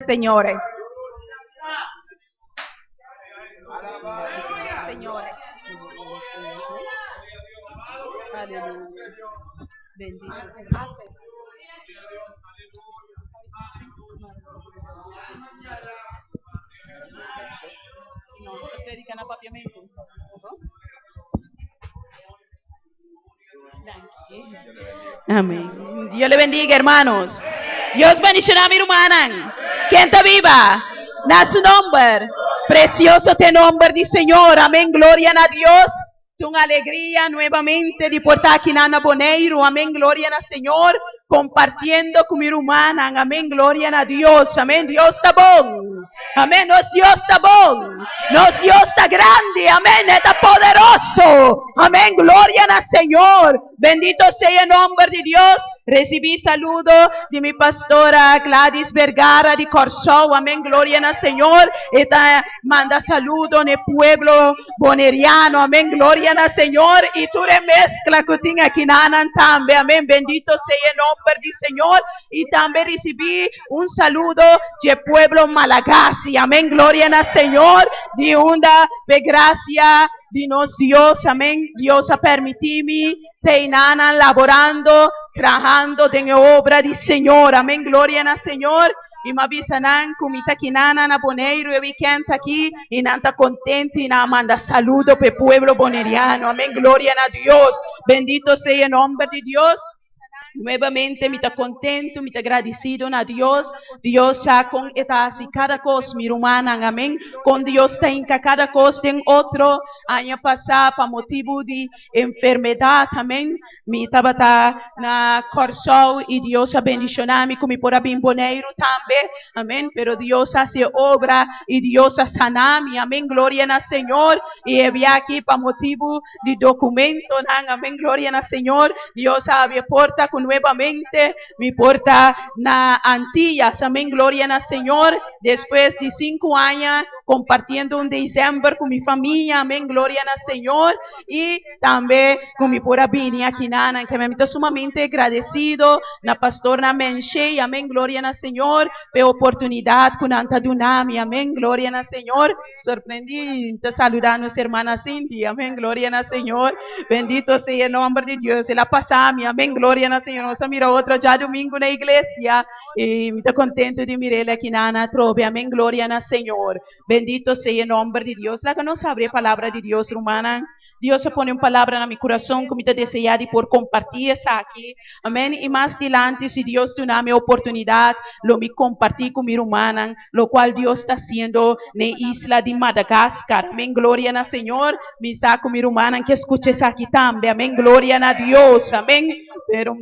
Señores. Señores. Aleluya. Bendito. No, predica na papiamento. Amén. Dios le bendiga, hermanos. Dios bendiciona mi hermana. Ken ta biba? Na su nomber. Precioso ta nomber di Señor. Amén. Gloria na Dios. Un alegria nuevamente di por ta aki na Boneiru. Amén. Gloria na Señor. Compartiendo cu mi rumannan. Amén. Gloria na Dios. Amén. Dios ta bon. Amén. Nos Dios ta bon. Nos Dios ta grandi. Amén. Ta poderoso. Amén. Gloria na Señor. Bendito sea e nomber di Dios. Recibí saludo di mi pastora Gladys Vergara di Kòrsou. Amén. Gloria na Señor. E ta manda saludo na pueblo boneriano. Amén. Gloria na Señor. I tur e meskla ku tin akinan tambe. Amén. Bendito sea e nomber di Señor. I tambe risibí un saludo di pueblo Malagasy. Amén. Gloria na Señor. Di unda pa grasia di nos Dios. Amén. Dios a permití mi ta einan laborando, trahando den obra di Señor. Amén. Gloria na Señor. I m'a bisa nan ku mi ta akinan na Boneiru e weekend aki i nan ta kontentu i nan manda saludo pa pueblo boneriano. Amén. Gloria na Dios. Bendito sea e nomber di Dios. Nuevamente mi ta kontentu, mi ta gradesido na Dios. Dios sa kon e ta hasi kada kos, mi rumannan, amén. Kon Dios ta hinka kada kos den otro. Aña pasá pa motibu di enfermedat, amén. Mi tabata na Kòrsou i Dios a bendishoná mi ku mi por a bin Boneiru tambe, amén. Pero Dios a hasi obra i Dios a sana mi, amén. Gloria na Señor. I e biaha aki pa motibu di dokumentonan, amén. Gloria na Señor. Dios a habri porta ku nuevamente mi por ta na Antillas, amén. Gloria na Señor. Despues di 5 aña kompartiendo un desèmber ku mi famia, amén. Gloria na Señor. I tambe ku mi por a bini akinan, ku mi ta sumamente gradesido na pastor na Menshe, amén. Gloria na Señor, pa e oportunidat ku nan ta duna mi, amén. Gloria na Señor. Sorprendí ta saludá nos hermana Cindy, amén. Gloria na Señor. Bendito sea e nomber di Dios. El a pasa mi, amén. Gloria na Señor. Nos a mira otro djadumingu na iglesia. I mi ta kontentu di mir'é akinan atrobe. Amén. Gloria na Señor. Bendito sea e nomber di Dios. Laga nos habri e palabra di Dios, rumannan. Dios a pone un palabra na mi kurason ku mi ta deseá di por kompartí esaki. Amén. I mas dilanti, si Dios duna mi oportunidat, lo mi kompartí ku mi rumannan, lokual Dios ta hasiendo na isla di Madagascar. Amén. Gloria na Señor. Mi sa ku mi rumannan ke skucha esaki tambe. Amén. Gloria na Dios. Amén. Pero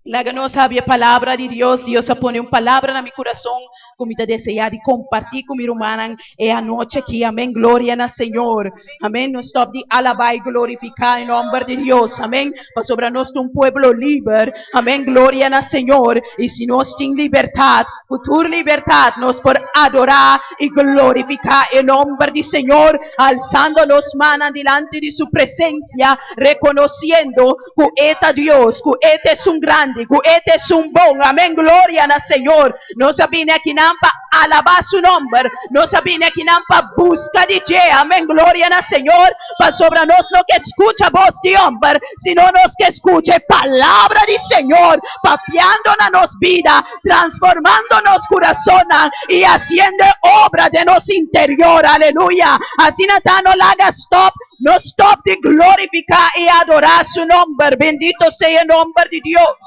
laga nos habri e palabra di Dios. Dios a pone un palabra na mi kurason ku mi ta deseá di kompartí ku mi rumannan e anochi aki. Amén. Gloria na Señor. Amén. No stòp di alabá i glorifiká e nòmber di Dios. Amén. Pasobra nos ta un pueblo liber. Amén. Gloria na Señor. I si nos tin libertat, ku tur libertat, nos por adorá i glorifiká e nòmber di Señor, alsando nos man dilanti di su presensia, rekonosiendo ku E ta Dios, ku E ta un grandi, ku E ta un bon. Amén. Gloria na Señor. Nos a bini akinan pa alabá su nòmber. Nos a bini akinan pa buska di dje. Amén. Gloria na Señor. Pasobra nos no ke skucha bos di hòmber, sino nos ke skucha palabra di Señor, papiando na nos bida, transformando nos kurason i hasiendo obra den nos interior. Aleluya. Asina ta, no laga stòp. No stòp di glorifiká i adorá su nòmber. Bendito sea e nòmber di Dios.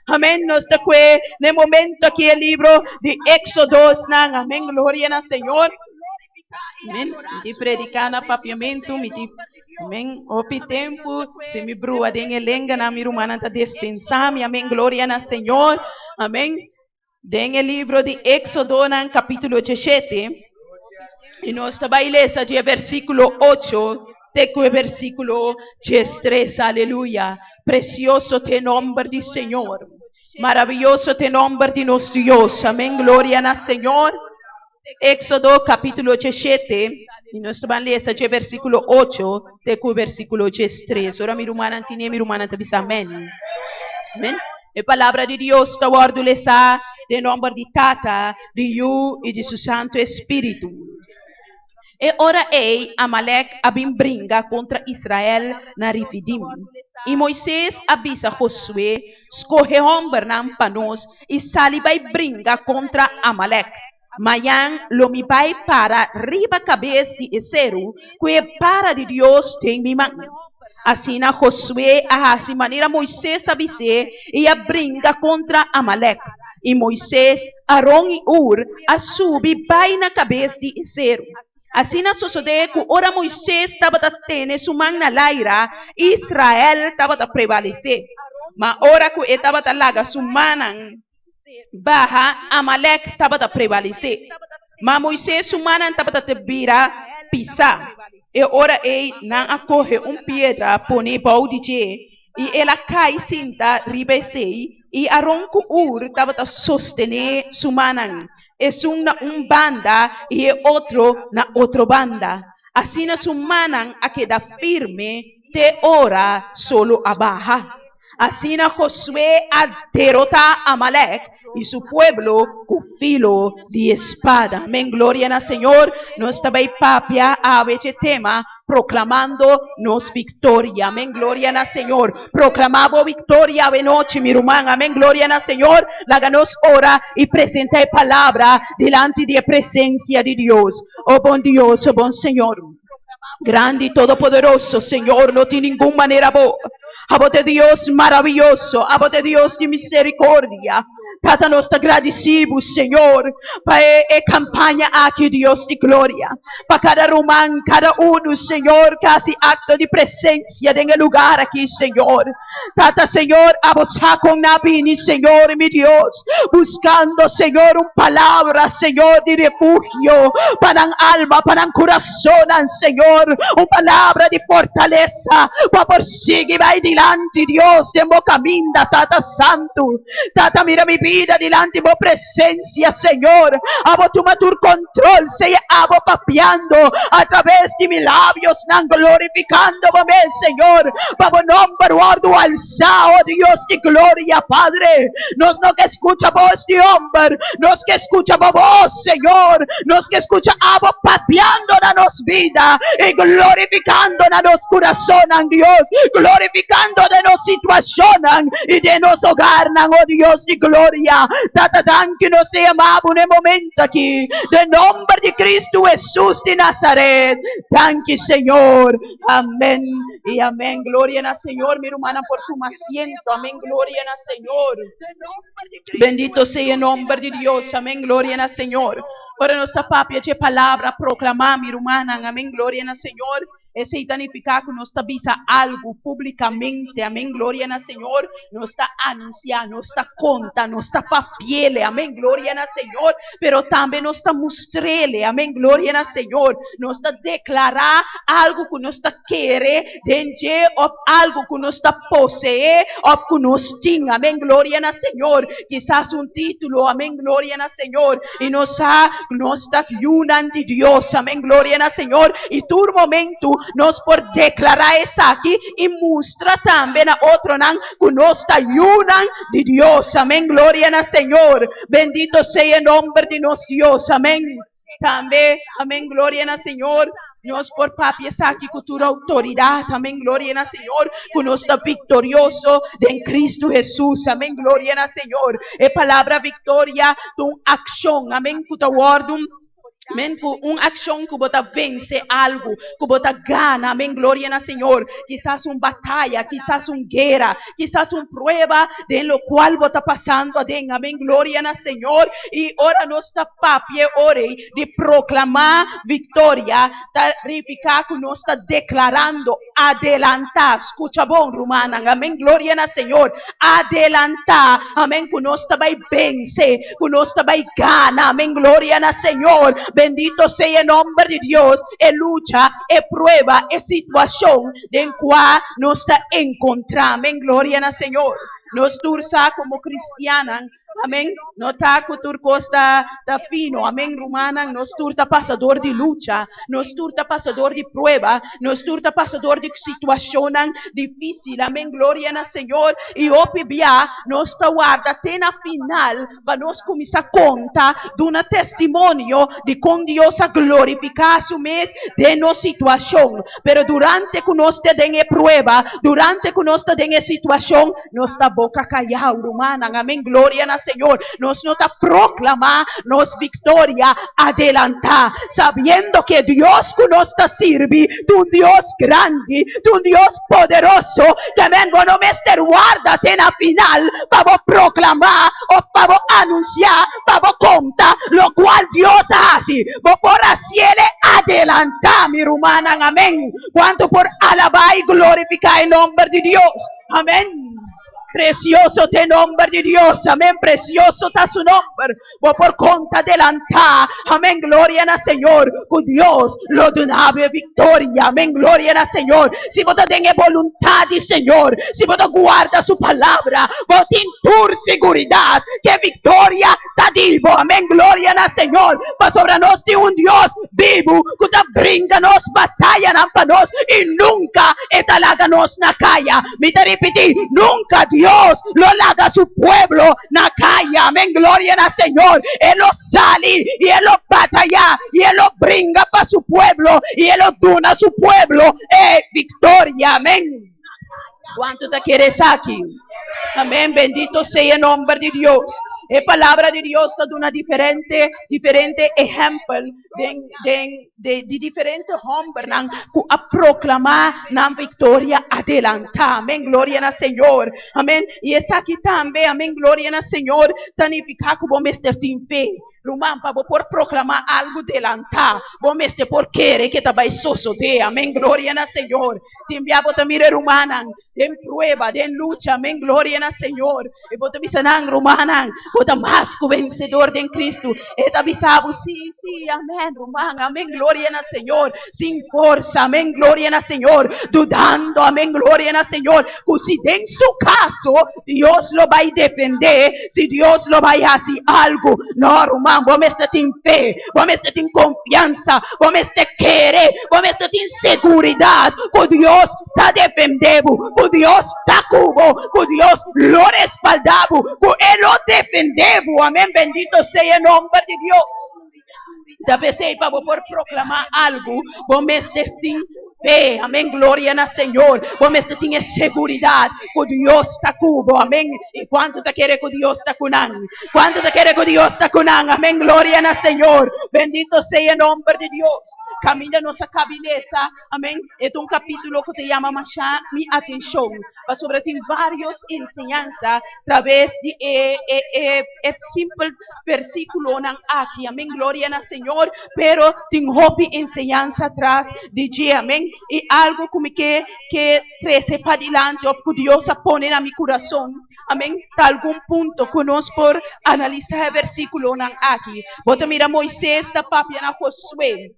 Amén. Nos ta na e momento aki e libro di Éksodo. Amén. Gloria na Señor. Amén. Di prediká na papiamentu, mi di, amén. Hopi tempu, si mi brua den e lenga nan, mi rumannan ta dispensá mi. Amén. Gloria na Señor. Amén. Den e libro di Éksodo, kapítulo 17, i nos ta bai lesa di versíkulo 8 te ku versíkulo 13. Aleluya. Presioso ta e nòmber di Señor. Maravioso ta e nòmber di nos Dios. Amén. Gloria na Señor. Éksodo kapítulo 17, i nos ta bai lesa di versíkulo 8 te ku versíkulo 13. Ora mi rumannan tin'é, mi rumannan ta bisa amèn. Amèn. E palabra di Dios ta wòrdu lesá den nòmber di Tata, di Yu i di su Santu Espíritu. E ora ei Amalek a bin bringa kontra Israel na Rifidim. I Moises a bisa Josué, Skohe hòmbernan pa nos i sali bai bringa kontra Amalek. Mañan lo mi bai para riba kabes di e seru ku e bara di Dios den mi man. Asina Josué a hasi manera Moises a bis'é i a bringa kontra Amalek. I Moises, Aron i Hur a subi bai na kabes di e seru. Asina sosodé ku ora Moises tabata tene su man na laira, Israel tabata prevalesé. Ma ora ku e tabata laga su mannan baha, Amalek tabata prevalesé. Ma Moises su mannan tabata te bira pisá. E ora ei nan a kohe un piedra pone bou di dje, i el a kai sinta riba esei, i Aron ku Hur tabata sostené su mannan, esun na un banda i e otro na otro banda. Asina su mannan a keda firme te ora solo a baha. Asina Josué a derotá Amalek i su pueblo ku filo di e spada. Amén. Gloria na Señor. Nos ta bai papia awe dje tema, Proklamando nos viktoria. Amén. Gloria na Señor. Proklamá bo viktoria awe nochi, mi ruman. Amén. Gloria na Señor. Laga nos ora i presentá e palabra dilanti di e presensia di Dios. O bon Dios, o bon Señor. Grandi i todopoderoso, Señor, no tin ningun manera bo. Abo ta e Dios maraviyoso, abo ta e Dios di misericordia. Tata, nos ta gradisí bo, Señor, pa e e campaña aki, Dios di gloria. Pa cada ruman, cada uno, Señor, cu haci acto di presencia den e lugar aki, Señor. Tata, Señor, abo sa con nan a bini, Señor, mi Dios, buscando, Señor, un palabra, Señor, di refugio pa nan alma, pa nan curasonnan, Señor, un palabra di fortaleza pa por sigui bai dilanti, Dios, den bo caminda, Tata Santu. Tata, mira mi bida dilanti bo presencia, Señor. Abo tuma tur control, sea abo papiando a traves di mi labiosnan, glorificando bo mes, Señor, pa bo nomber wordo alsa, oh Dios di gloria, Padre. Nos no ke scucha bos di homber, nos ke scucha bo bos, Señor. Nos ke scucha abo papiando na nos bida y glorificando na nos curasonnan, Dios, glorificando den nos situacionnan y den nos hogarnan, oh Dios di gloria. Tata, danki, nos te yama bo na e momento aki, den nomber di Cristo Jesus di Nazaret. Danki, Señor. Amén y amén. Gloria na Señor. Mi rumannan por tuma asiento. Amén. Gloria na Señor. Bendito sea e nomber di Dios. Amén. Gloria na Señor. Ora nos ta papia dje palabra proclamá, mi rumannan. Amén. Gloria na Señor. Esei ta nifiká ku nos ta bisa algu públikamente. Amén. Gloria na Señor. Nos ta anunsiá, nos ta konta, nos ta papiele. Amén. Gloria na Señor. Pero tambe nos ta mustrele. Amén. Gloria na Señor. Nos ta deklará algu ku nos ta kere den dje òf algu ku nos ta poseé òf ku nos tin. Amén. Gloria na Señor. Kisas un título. Amén. Gloria na Señor. I nos sa ku nos ta yunan di Dios. Amén. Gloria na Señor. I tur momentu nos por deklará esaki i mustra tambe na otronan ku nos ta yunan di Dios. Amén. Gloria na Señor. Bendito sea e nomber di nos Dios. Amén. Tambe, amén, gloria na Señor. Nos por papia esaki ku tur outoridat. Amén, gloria na Señor. Ku nos ta viktorioso den Kristu Hesus. Amén, gloria na Señor. E palabra viktoria ta un akshon, amén, ku ta wòrdu Amén, ku un akshon ku bo ta vense algu, ku bo ta gana. Amén, gloria na Señor. Kisas un bataya, kisas un guera, kisas un prueba den lo kual bo ta pasando aden. Amén, gloria na Señor. I ora nos ta papia e ora ei di proklamá viktoria, ta nifiká ku nos ta deklarando Adelantá, skucha bon, rumannan, amén, gloria na Señor, adelantá, amén, ku nos ta bai vense, ku nos ta bai gana, amén, gloria na Señor, bendito sea e nomber di Dios, e lucha, e prueba, e situashon den kua nos ta enkontrá, amén, gloria na Señor. Nos tur sa komo kristiannan. Amèn. No ta ku tur kos ta ta fino. Amèn, rumannan. Nos tur ta pasa dor di lucha. Nos tur ta pasa dor di prueba. Nos tur ta pasa dor di situashonnan difísil. Amèn. Gloria na Señor. I hopi bia nos ta warda te na final pa nos kuminsá konta, duna testimonio di kon Dios a glorifiká su mes den nos situashon. Pero durante ku nos ta den e prueba, durante ku nos ta den e situashon, nos ta boka kayau, rumannan. Amén. Gloria na Señor. Nos no ta proklamá nos viktoria adelantá, sabiendo ku e Dios ku nos ta sirbi ta un Dios grandi, ta un Dios poderoso. Amén. Bo no mester warda te na final pa bo proklamá òf pa bo anunsiá, pa bo konta lokual Dios a hasi. Bo por hasié adelantá, mi rumannan. Amèn. Kuantu por alabá i glorifiká e nòmber di Dios? Amèn. Presioso ta e nòmber di Dios. Amèn. Presioso ta su nòmber. Bo por konta adelantá. Amèn. Gloria na Señor. Ku Dios lo duna bo e viktoria. Amèn. Gloria na Señor. Si bo ta den e boluntat di Señor, si bo ta guarda su palabra, bo tin tur seguridat ku e viktoria ta di bo. Amèn. Gloria na Señor. Pasobra nos tin un Dios bibu ku ta bringa nos batayanan pa nos i nunka e ta laga nos na kaya. Mi ta ripití, nunka Dios lo laga su pueblo na kaya. Amèn. Gloria na Señor. E lo sali i e lo batayá i e lo bringa pa su pueblo i e lo duna su pueblo e viktoria. Amèn. Kuantu ta kere esaki? Amèn. Bendito sea e nòmber di Dios. E Palabra di Dios ta duna diferente diferente ehèmpel den den di di diferente hòmbernan ku a proklamá nan viktoria adelantá. Amèn. Gloria na Señor. Amèn. I esaki tambe, amèn, gloria na Señor, ta nifiká ku bo mester tin fe. Ruman, pa bo por proklamá algu delantá, bo mester por kere ke ta bai sosodé. Amèn. Gloria na Señor. Tin bia bo ta mira e rumannan den prueba, den lucha. Amèn. Gloria na Señor. I bo ta bisa nan, Rumannan, bo ta mas ku vensedor den Kristu. E ta bisa bo, Sí, sí, amèn, ruman, amèn, gloria na Señor. Sin forsa, amèn, gloria na Señor. Dudando, amèn, gloria na Señor, ku si den su kaso Dios lo bai defendé, si Dios lo bai hasi algu. No, ruman, bo mester tin fe, bo mester tin konfiansa, bo mester kere, bo mester tin seguridat ku Dios ta defendé bo, ku Dios ta ku bo, ku Dios lo respaldá bo, ku e lo defendé bo. Amén. Bendito sea e nomber di Dios. Ta p'esei pa bo por proklamá algu, bo mester tin fe. Amén. Gloria na Señor. Bo mester tin e seguridat ku Dios ta ku bo. Amén. I kuantu ta kere ku Dios ta ku nan? Kuantu ta kere ku Dios ta ku nan? Amén. Gloria na Señor. Bendito sea e nomber di Dios. Kaminda nos a kabilesa. Amén. E ta un kapítulo ku ta yama masha mi atenshon, pasobra tin vários enseñansa traves di e e e e simpel versíkulonan aki. Amén. Gloria na Señor. Pero tin hopi enseñansa tras di dje. Amén. I algu ku mi ke ke trese padilanti òf ku Dios a pone na mi kurason. Amén. Ta algun punto ku nos por analisá e versíkulonan aki. Bo ta mira Moisés ta papia na Josué.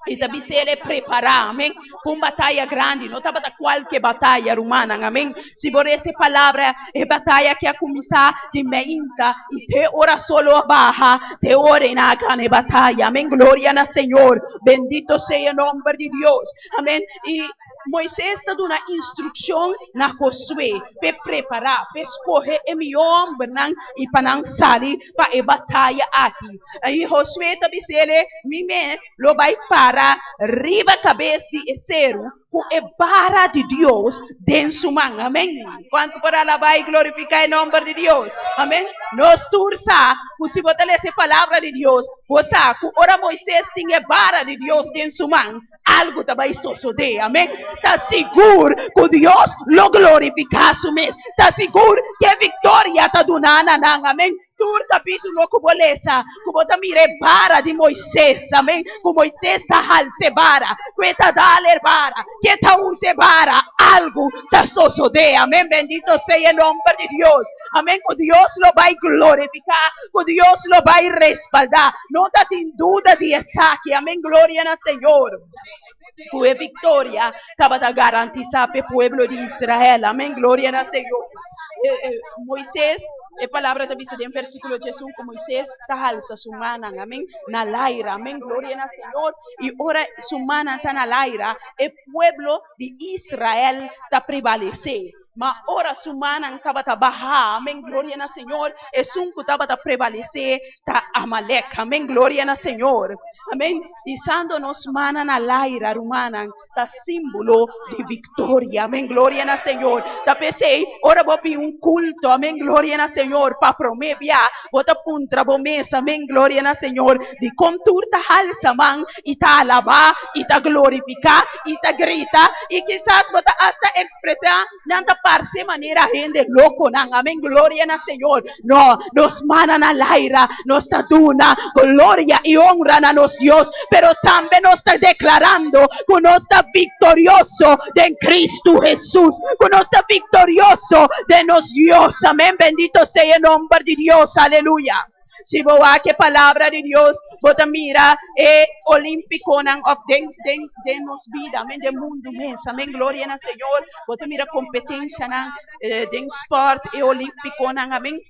I ta bis'é el e prepará, amén, pa un bataya grandi. No tabata kualke bataya, rumannan, amén. Si bo resa e palabra, e bataya ke a kuminsá di meinta i te ora solo a baha, te ora e na a gana e bataya, amén. Gloria na Señor. Bendito sea e nomber di Dios, amén. I Moisés ta duna instrukshon na Josué p'e prepará, p'e skohe e mihó hòmbernan i pa nan sali pa e bataya aki. I Josué ta bis'é, Mi mes lo bai para riba kabes di e seru ku e bara di Dios den su man. Amén. Kuantu por alabá i glorifiká e nòmber di Dios? Amén. Nos tur sa ku si bo ta lesa e Palabra di Dios, bo sa ku ora Moisés tin e bara di Dios den su man, Algu ta bai sosodé, amén. Ta sigur ku Dios lo glorifiká su mes. Ta sigur ku e viktoria ta duná na nan, amén. Tur kapítulo ku bo lesa, ku bo ta mira e bara di Moisés, amén, ku Moisés ta halsa e bara, ku e ta dal e bara, ku e ta usa e bara, algu ta sosodé, amén. Bendito sea e nòmber di Dios, amén, ku Dios lo bai glorifiká, ku Dios lo bai respaldá. No ta tin duda di esaki. Amén. Gloria na Señor. Ku e viktoria tabata garantisá pa e pueblo di Israel. Amèn. Gloria na Señor. Moisés, e palabra ta bisa den versíkulo 11 ku Moisés ta halsa su mannan, amèn, na laira. Amèn. Gloria na Señor. I ora su mannan ta na laira, e pueblo di Israel ta prevalesé. Ma ora su mannan tabata bahá, amèn, gloria na Señor, esun ku tabata prevalesé ta Amalek, amèn, gloria na Señor, amèn. Hisando nos mannan na laira, rumannan, ta símbolo di viktoria, amèn, gloria na Señor. Ta p'esei, ora bo bin un kulto, amèn, gloria na Señor, pa promé bia, bo ta puntra bo mes, amèn, gloria na Señor, dikon tur ta halsa man i ta alabá i ta glorifiká i ta grita i kisas bo ta asta ekspresá Nan ta parse manera hende lokonan. Amen. Gloria na Señor. No, nos mana na laira, nos ta duna gloria i honra na nos Dios, pero tambe nos ta deklarando ku nos ta viktorioso den Kristu Hesus, ku nos ta viktorioso den nos Dios. Amen. Bendito sea e nomber di Dios. Aleluya. Si bo wak e palabra di Dios, bo ta mira e olímpikonan òf den den den nos bida, amen, den mundu mes, amen, gloria na Señor, bo ta mira kompetenshanan den spòrt, e olímpikonan, amen.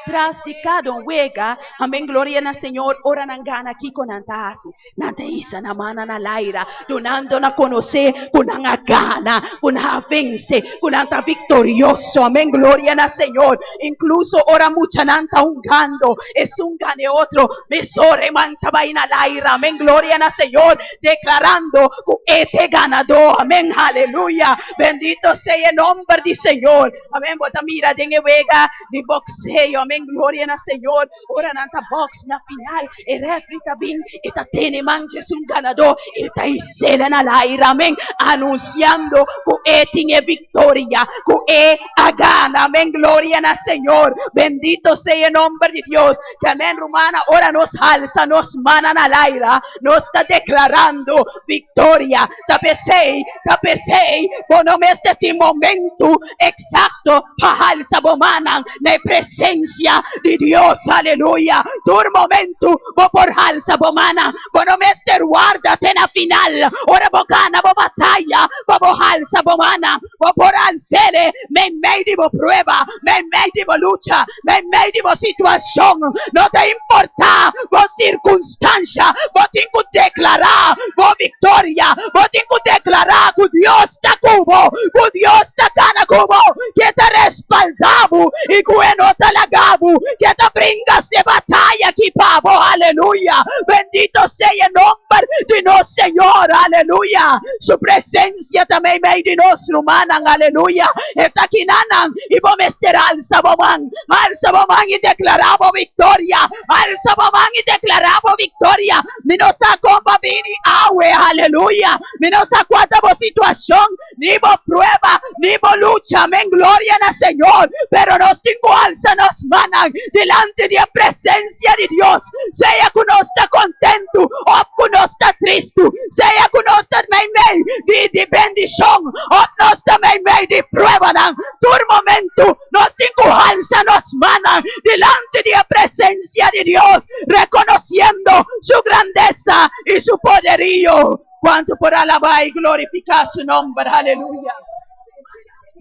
Tras di kada un wega, amen, gloria na Señor, ora nan gana, kiko nan ta hasi? Nan ta hisa nan mannan na laira, dunando na konosé ku nan a gana, ku nan a vense, ku nan ta viktorioso. Amén, gloria na Señor. Inkluso ora muchanan ta hungando, esun gana e otro, mesora e man ta bai na laira. Amén, gloria na Señor, deklarando ku e ta e ganadó. Amén, aleluya. Bendito sea e nomber di Señor. Amén, bo ta mira den e wega di bokseo. Amén, gloria na Señor. Ora nan ta box na final, e refri ta bin, e ta tene man djes un ganadó, e ta hisela na laira, amen, anunsiando ku e tin e viktoria, ku e a gana, amen, gloria na Señor, bendito sea e nomber di Dios. Ke amen, rumannan, ora nos halsa nos mannan na laira, nos ta deklarando viktoria. Ta p'esei, ta p'esei, bo no mester tin momentu Eksakto, pa halsa bo mannan na e presensia di Dios. Aleluya! Tur momentu bo por halsa bo mannan. Bo no mester warda te na final, ora bo gana bo bataya, pa bo halsa bo mannan. Bo por hals'e meimei di bo prueba, meimei di bo lucha, meimei di bo situashon. No ta importá bo sirkunstansha, bo tin ku deklará bo viktoria. Bo tin ku deklará ku Dios ta ku bo, ku Dios ta gana ku bo, ke ta respaldá bo i ku e no ta laga bo, ke ta bringa e bataya aki pa bo. Aleluya! Bendito sea e nomber di nos Señor. Aleluya! Su presensia ta meimei di nos, rumannan. Aleluya! E ta kinanan i bo mester alsa bo man. Alsa bo man i deklará bo viktoria. Alsa bo man i deklará bo viktoria. Mi no sa kon bo bini awe, aleluya. Mi no sa kua ta bo situashon, ni bo prueba, ni bo lucha, amen, gloria na Señor. Pero nos tin ku alsa nos mannan dilanti di e presensia di Dios, sea ku nos ta kontentu òf ku nos ta tristu, sea ku nos ta meimei di di bendishon òf nos ta meimei di pruebanan. Tur momentu Nos tin ku halsa nos mannan dilanti di e presensia di Dios, rekonosiendo su grandesa i su poderio. Kuantu por alabá i glorifiká su nòmber! Aleluya!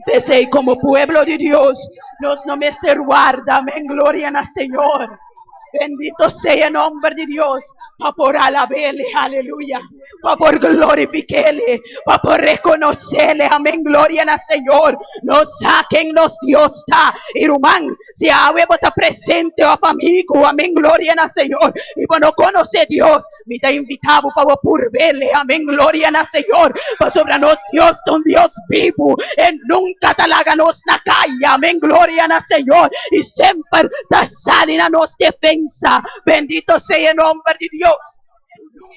P'esei, komo pueblo di Dios, nos no mester warda. Amén. Gloria na Señor. Bendito sea e nòmber di Dios pa por alab'El. Aleluya. Pa por glorifik'El, pa por rekonos'El. Amén. Gloria na Señor. Nos sa ken nos Dios ta. I ruman, si awe bo ta presente òf amigu, amén, gloria na Señor, i bo no konosé Dios, mi ta invitá bo pa bo purb'El. Amén. Gloria na Señor. Pasobra nos Dios ta un Dios bibu. E nunka ta laga nos na kaya. Amén. Gloria na Señor. I semper ta sali na nos defensa. Bendito sea e nomber di Dios.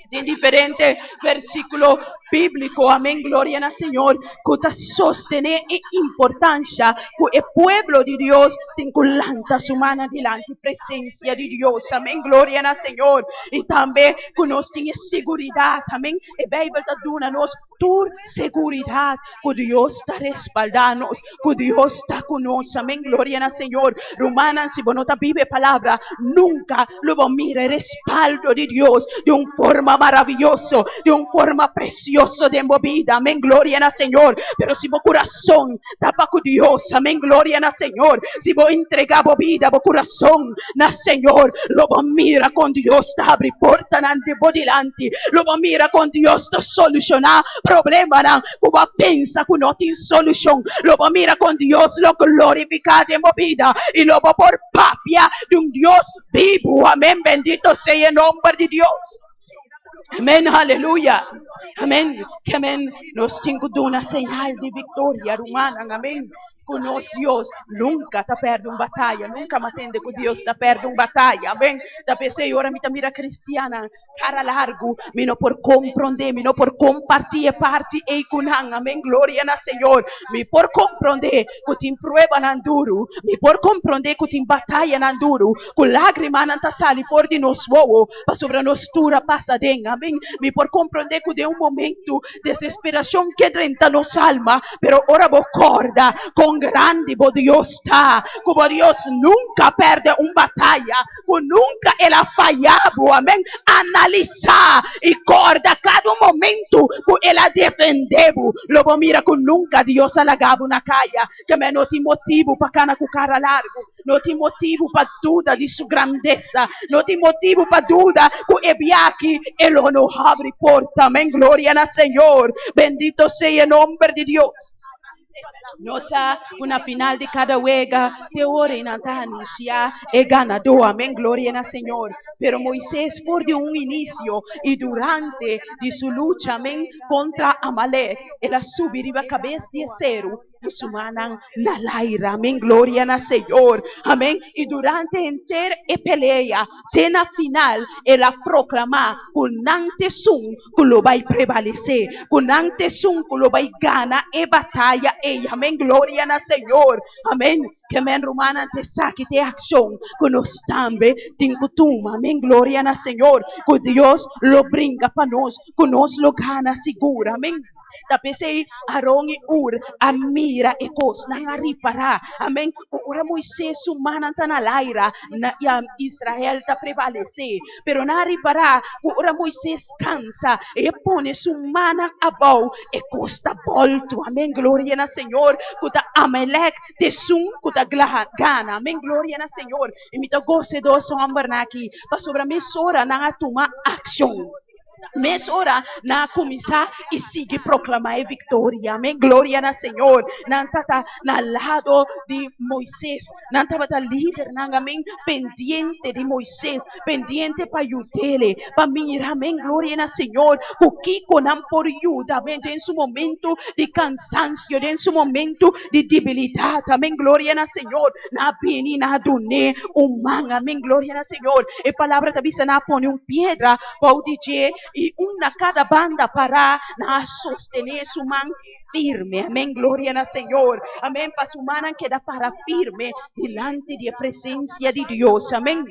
Tin diferente versíkulo bíbliko, amén, gloria na Señor, ku ta sostené e importansha ku e pueblo di Dios tin ku lanta su mannan dilanti presensia di Dios, amén, gloria na Señor. I tambe ku nos tin e seguridat, amén, e Beibel ta duna nos tur seguridat ku Dios ta respaldá nos, ku Dios ta ku nos. Amén. Gloria na Señor. Rumannan, si bo no ta biba e palabra, nunka lo bo mira e respaldo di Dios di un forma maraviyoso, di un forma presioso. precioso den bo bida. Amèn, gloria na Señor. Pero si bo kurason ta pa ku Dios, amèn, gloria na Señor. Si bo entregá bo bida, bo kurason na Señor, lo bo mira kon Dios ta habri portanan den bo dilanti. Lo bo mira kon Dios ta solushoná problemanan ku bo a pensa ku no tin solushon. Lo bo mira kon Dios lo glorifiká den bo bida i lo bo por papia di un Dios bibu. Amèn, bendito sea e nòmber di Dios. Amèn, aleluya. Amèn, amèn. Nos tin ku duna señal di viktoria, rumannan. Amèn. Ku nos Dios nunka ta pèrdè un bataya. Nunka mi a tende ku Dios ta pèrdè un bataya. Amèn. Ta p'esei ora mi ta mira kristiannan kara largu, mi no por komprondé, mi no por kompartí e parti ei ku nan. Amèn. Gloria na Señor. Mi por komprondé ku tin pruebanan duru. Mi por komprondé ku tin batayanan duru, ku lágrimanan ta sali for di nos wowo, pasobra nos tur a pasa den. Amén. Mi por komprondé ku den un momentu desesperashon ke drenta nos alma, pero ora bo kòrda kon grandi bo Dios ta, ku bo Dios nunka a pèrdè un bataya, ku nunka el a faya bo. Amén. Analisá i kòrda kada un momentu ku el a defendé bo, lo bo mira ku nunka Dios a laga bo na kaya. Kemey no tin motibu pa kana ku kara largu. No tin motibu pa duda di su grandesa. No tin motibu pa duda ku e biaha e lo no habri porta. Amén. Gloria na Señor. Bendito sea e nomber di Dios. Nos sa ku na final di kada wega te ora i nan ta anunsiá e ganadó. Amén. Gloria na Señor. Pero Moisés for di un inisio i durante di su lucha, amén, kontra Amalek, el a subi riba kabes di e seru ku su mannan na laira. Amén. Gloria na Señor. Amén. I durante henter e pelea, te na final, el a proklamá ku nan ta esun ku lo bai prevalesé, ku nan ta esun ku lo bai gana e bataya ei. Amén. Gloria na Señor. Amén. Ke men rumannan ta esaki ta e akshon ku nos tambe tin ku tuma. Amén. Gloria na Señor. Ku Dios lo bringa pa nos, ku nos lo gana sigur. Amén. Ta p'esei Aron i Hur a mira e kos, nan a ripará, amén, ku ora Moisés su mannan ta na laira, na Israel ta prevalesé. Pero nan a ripará ku ora Moisés kansa, e pone su mannan abou, e kos ta bòltu, amén, gloria na Señor, ku ta Amalek ta esun ku ta gana, amén, gloria na Señor. I mi ta gosa e dos hòmbernan aki, pasobra mesora nan a tuma akshon. Mesora nan a kuminsá i sigui proklamá e viktoria. Amén. Gloria na Señor. Nan tata na lado di Moisés. Nan tabata lidernan, amén, pendiente di Moisés, pendiente pa yud'é, pa mira, amén, gloria na Señor, ku kiko nan por yuda, amén, den su momento di kansansio, den su momento di debilidat, amén, gloria na Señor. Nan a bini, nan a dun'é un man, amén, gloria na Señor. E palabra ta bisa nan a pone un piedra bou di dje i un na kada banda pará nan a sostené su man firme. Amén, gloria na Señor. Amén, pa su mannan keda para firme dilanti di e presensia di Dios. Amén.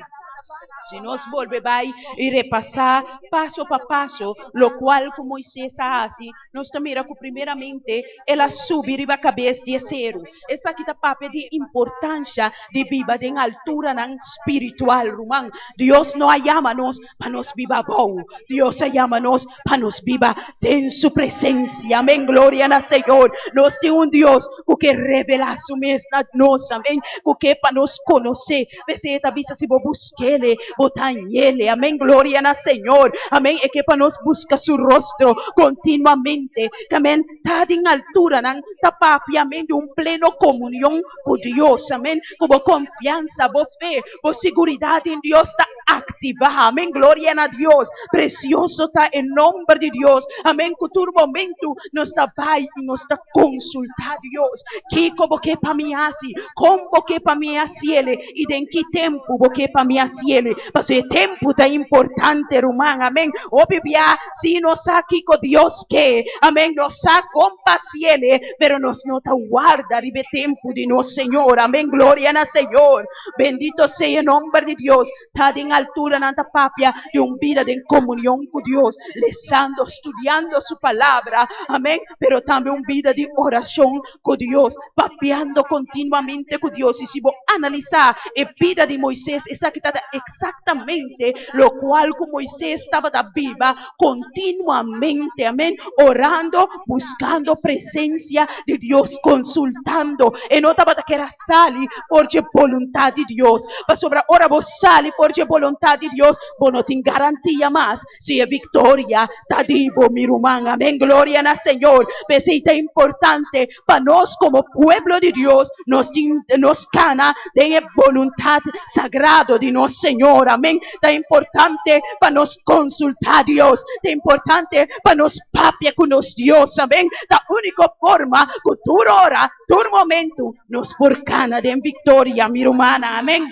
Si nos bolbe bai i repasá paso pa paso lokual ku Moisés a hasi, nos ta mira ku primeramente el a subi riba kabes di e seru. Esaki ta papia di importansha di biba den alturanan spiritual, ruman. Dios no a yama nos pa nos biba abou. Dios a yama nos pa nos biba den su presensia. Amén. Gloria na Señor. Nos tin un Dios ku ke revelá su mes na nos. Amén. Ku ke pa nos konosé. P'esei e ta bisa si bo busk'Ele, bo ta hañ'Ele. Amén. Gloria na Señor. Amén. E ke pa nos buska su rostro kontinuamente. Amén. Ta den alturanan ta papia, amén, di un pleno komunion ku Dios. Amén. Ku bo konfiansa, bo fe, bo siguridat den Dios ta aktivá. Amén. Gloria na Dios. Presioso ta e nomber di Dios. Amén. Ku tur momentu nos ta bai i nos ta konsultá Dios. Kiko bo ke pa mi hasi? Kon bo ke pa mi hasiele? I den ki tempu bo ke pa mi hasiele? Pasobra e tempu ta importante, ruman. Amén. Hopi bia si nos sa kiko Dios ke. Amén. Nos sa kon pa hasiele, pero nos no ta warda riba e tempu di nos Señor. Amén. Gloria na Señor. Bendito sea e nomber di Dios. Ta den alturanan ta papia di un bida den komunion ku Dios, lesando, studiando su palabra, amén, pero tambe un bida di orashon ku Dios, papiando kontinuamente ku Dios. I si bo analisá e bida di Moisés, esaki ta. eksaktamente lokual ku Moises tabata biba kontinuamente, amèn, orando, buskando presensia di Dios, konsultando. E no tabata kier a sali for dje boluntat di Dios, pasobra ora bo sali for dje boluntat di Dios, bo no tin garantia mas si e viktoria ta di bo, mi ruman. Amèn, gloria na Señor. P'esei ta importante pa nos komo pueblo di Dios, nos tin nos kana den e boluntat sagrado di nos Señor. Amèn. Ta importante pa nos konsultá Dios. Ta importante pa nos papia ku nos Dios. Amèn. Ta úniko forma ku tur ora, tur momentu nos por kana den viktoria, mi rumannan. Amèn.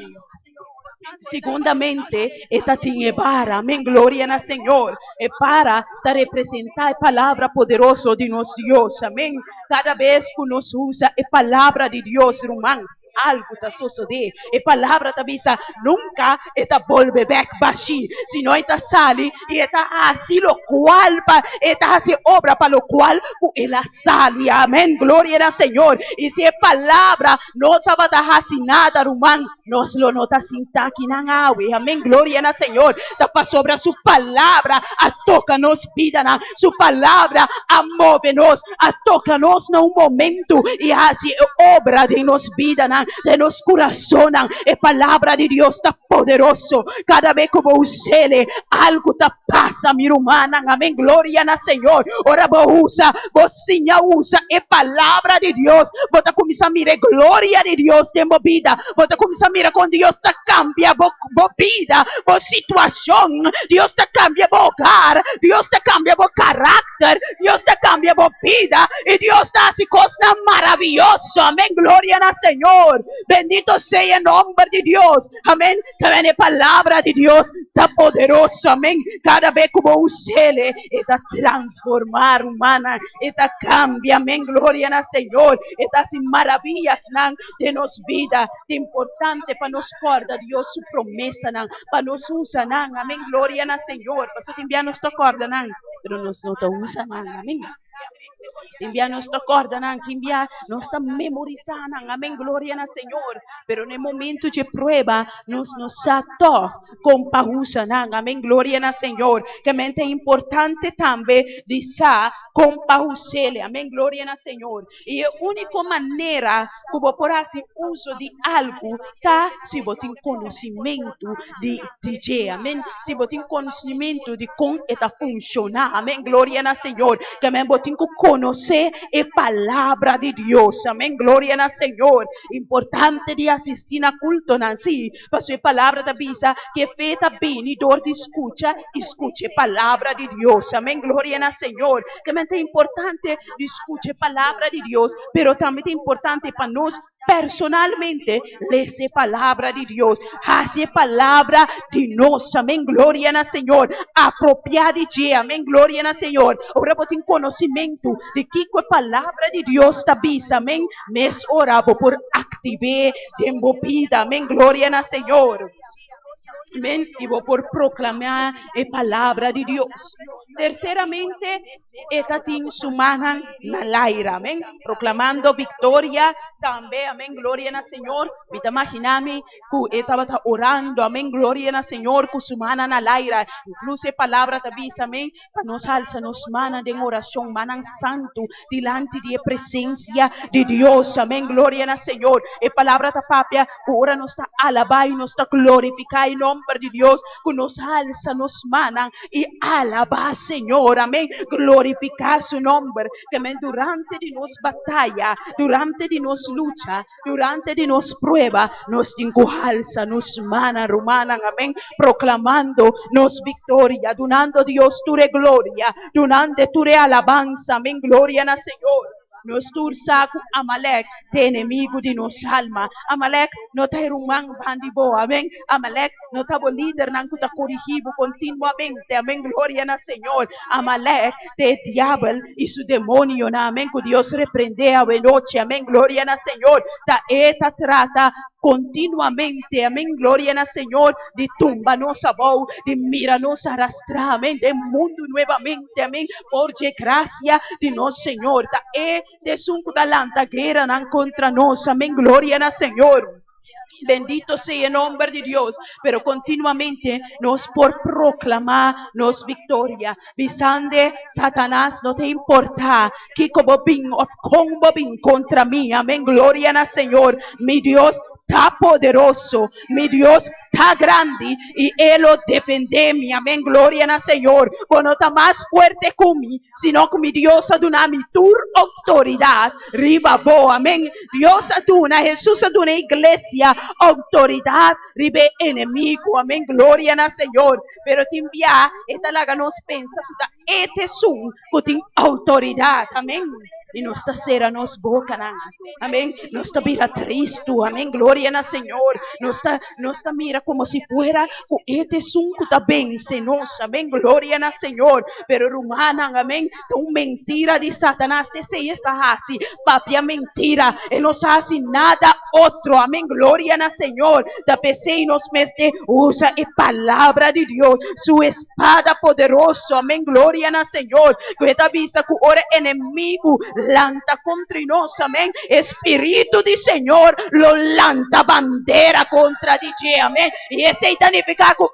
Segundamente, e ta tin e bara. Amèn. Gloria na Señor. E bara ta representá e palabra poderoso di nos Dios. Amèn. Kada bes ku nos usa e palabra di Dios, ruman, algu ta sosodé. E palabra ta bisa, nunka e ta bolbe bèk bashí, sino e ta sali i e ta hasi lokual pa e ta hasi e obra pa lokual ku el a sali. Amèn. Gloria na Señor. I si e palabra no tabata hasi nada, ruman, nos lo no ta sinta akinan awe. Amèn. Gloria na Señor. Ta pasobra su palabra a toka nos bidanan. Su palabra a move nos, a toka nos na un momentu i a hasi e obra den nos bidanan, den nos kurasonnan. E palabra di Dios ta poderoso. Kada be ku bo us'el, algu ta pasa, mi rumannan. Amèn. Gloria na Señor. Ora bo usa, bo siña usa e palabra di Dios, bo ta kuminsá mira e gloria di Dios den bo bida. Bo ta kuminsá mira kon Dios ta kambia bo bo bida, bo situashon. Dios ta kambia bo hogar, Dios ta kambia bo karakter, Dios ta kambia bo bida i Dios ta hasi kosnan maravioso. Amèn. Gloria na Señor. Bendito sea e nòmber di Dios. Amèn. También e palabra di Dios ta poderoso. Amèn. Kada bes ku bo us'el, e ta transformá, rumannan. E ta kambia. Amèn. Gloria na Señor. E ta hasi maraviasnan den nos bida. Ta importante pa nos kòrda Dios su promesanan, pa nos usa nan. Amèn. Gloria na Señor. Pasobra tin bia nos ta kòrda nan, pero nos no ta usa nan. Amèn. Tin bia nos ta kòrda nan, tin bia nos ta memorisá nan. Amèn. Gloria na Señor. Pero na e momento dje prueba, nos no sa tòg kon pa usa nan. Amèn. Gloria na Señor. Ke men ta importante tambe di sa kon pa us'é. Amèn. Gloria na Señor. I e úniko manera ku bo por hasi uso di algu ta si bo tin konosimentu di di dje. Amèn. Si bo tin konosimentu di kon e ta funshoná. Amèn. Gloria na Señor. Ke men bo tin ku konosé e Palabra di Dios. Amèn. Gloria na Señor. Importante di asistí na kultonan, sí, pasobra e Palabra ta bisa ku e fe ta bini dor di skucha i skucha e Palabra di Dios. Amèn. Gloria na Señor. Ke men ta importante di skucha e Palabra di Dios, pero tambe ta importante pa nos personalmente lesa e Palabra di Dios, hasi e Palabra di nos. Amèn. Gloria na Señor. Apropiá di dje. Amèn. Gloria na Señor. Ora bo tin konosimentu di kiko e Palabra di Dios ta bisa, amèn, mes ora bo por aktiv'é den bo bida. Amèn. Gloria na Señor. Amèn. I bo por proklamá e Palabra di Dios. Terseramente, e ta tin su mannan na laira. Amèn. Proklamando viktoria tambe. Amèn. Gloria na Señor. Mi ta imaginá mi ku e tabata orando. Amèn. Gloria na Señor ku su mannan na laira. Inkluso e Palabra ta bisa, amèn, pa nos halsa nos mannan den orashon, mannan santu, dilanti di e presensia di Dios. Amèn. Gloria na Señor. E Palabra ta papia ku ora nos ta alabá i nos ta glorifiká e nòmber di Dios, ku nos halsa nos mannan i alabá Señor, amén, glorifiká su nòmber. Ke men durante di nos bataya, durante di nos lucha, durante di nos prueba, nos tin ku halsa nos mannan, rumannan, amén, proklamando nos viktoria, dunando Dios tur e gloria, dunando tur e alabansa, amén, gloria na Señor. Nos tur sa ku Amalek ta enemigu di nos alma. Amalek no ta e ruman ban di bo, amén. Amalek no ta bo lidernan ku ta korigí bo kontinuamente, amén. Gloria na Señor. Amalek ta e diabel i su demonionan, amén, ku Dios reprendé awenochi, amén. Gloria na Señor. Ta e ta trata kontinuamente, amén. Gloria na Señor, di tumba nos abou, di mira nos arastrá, amén, den mundu nuevamente, amén. For dje gracia di nos Señor ta e t'esun ku ta lanta gueranan kontra nos. Amén. Gloria na Señor. Bendito sea e nomber di Dios. Pero continuamente nos por proclama nos victoria. Bisando, Satanas, no ta importa kico bo bin of con bo bin contra mi. Amen. Gloria na Señor. Mi Dios ta poderoso. Mi Dios ta grandi y E lo defende mi. Amen. Gloria na Señor. Bo no ta mas fuerte cu mi, sino cu mi Dios a duna mi tur autoridad. Riba bo. Amen. Dios a duna, Jesus a duna iglesia autoridad riba e enemigo. Amen. Gloria na Señor. Pero tin bia e ta laga nos pensa cu ta e ta esun cu tin autoridad. Amen. Y nos ta cera nos bocanan. Amen. Nos ta bira tristo. Amen. Gloria na Señor. Nos ta mira como si fuera cu e ta esun cu ta vence nos. Amen. Gloria na Señor. Pero rumannan, amen. Ta un mentira di Satanas. Esey e sa haci. Papia mentira. E no sa haci nada otro. Amen. Gloria na Señor. Ta pesey nos mester usa e palabra di Dios. Su spada poderoso. Amen. Gloria na Señor. Cu ta bisa cu ora enemigo lanta contra nos. Amen. Spirito di Señor lo lanta bandera contra di dje. Amen. Y esey ta nifica cu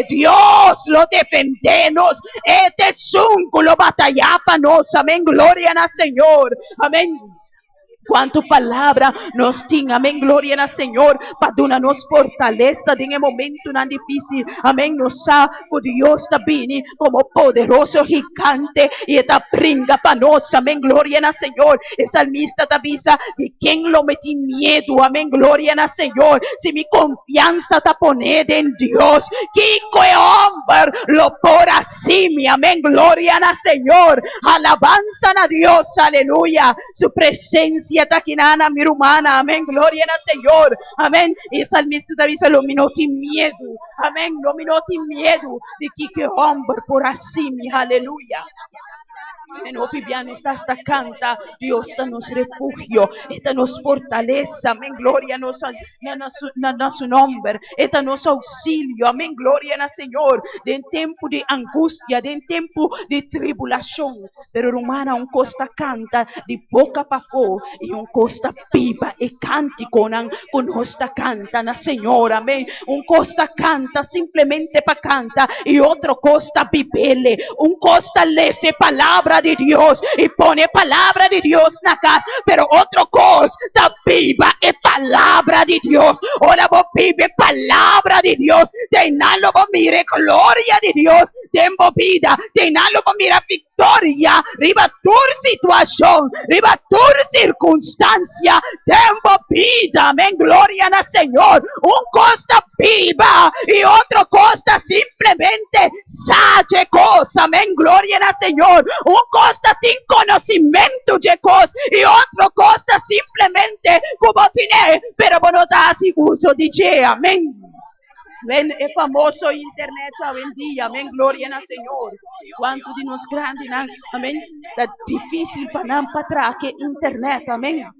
Dios lo defende nos. E ta esun cu lo bataya pa nos. Amen. Gloria na Señor. Amen. Cuanto palabra nos tin, amen, gloria na Señor, pa duna nos fortalesa den momentonan dificil, amen, nos sa cu Dios ta bini como poderoso gigante y ta bringa pa nos, amen, gloria na Señor. E salmista ta bisa, di ken lo mi tin miedo, amen, gloria na Señor. Si mi confiansa ta poni den Dios, kico e homber lo por haci mi, amen, gloria na Señor. Alabanza na Dios, aleluya. Su presencia ta aki na, mi ruman, amen, gloria na Señor, amen. E salmista ta bisa, lo mi no tin miedo, amen, lo mi no tin miedo di kico e homber por haci mi, aleluya. Amen. Hopi bia nos ta hasta canta, Dios ta nos refugio, ta nos fortalesa, amen, gloria nos na su nomber, ta nos auxilio, amen, gloria na Señor, den tempo di angustia, den tempo di tribulacion. Pero ruman, un cos ta canta di boca pafo y un cos ta biba e canticonan cu nos ta canta na Señor, amen. Un cos ta canta simplemente pa canta y otro cos ta bib'e. Un cos ta lesa palabra di Dios y pone palabra di Dios na cas, pero otro cos ta biba e palabra di Dios. Ora bo biba palabra di Dios, einan lo bo mira gloria di Dios den bo bida, einan lo bo mira victoria, riba tur situacion, riba tur circunstancia, den bo bida, amen, gloria na Señor. Un cos ta biba y otro cos ta simplemente sa di cos, amen, gloria na Señor. Un cos ta tin conocimento di cos y otro cos ta simplemente cu bo tin, pero bo no ta haci uso di dje, amen. Ven e famoso internet hoy en dia, amen, gloria na Señor. Cuanto di nos grandinan, amen, ta dificil pa nan pa traha internet, amen.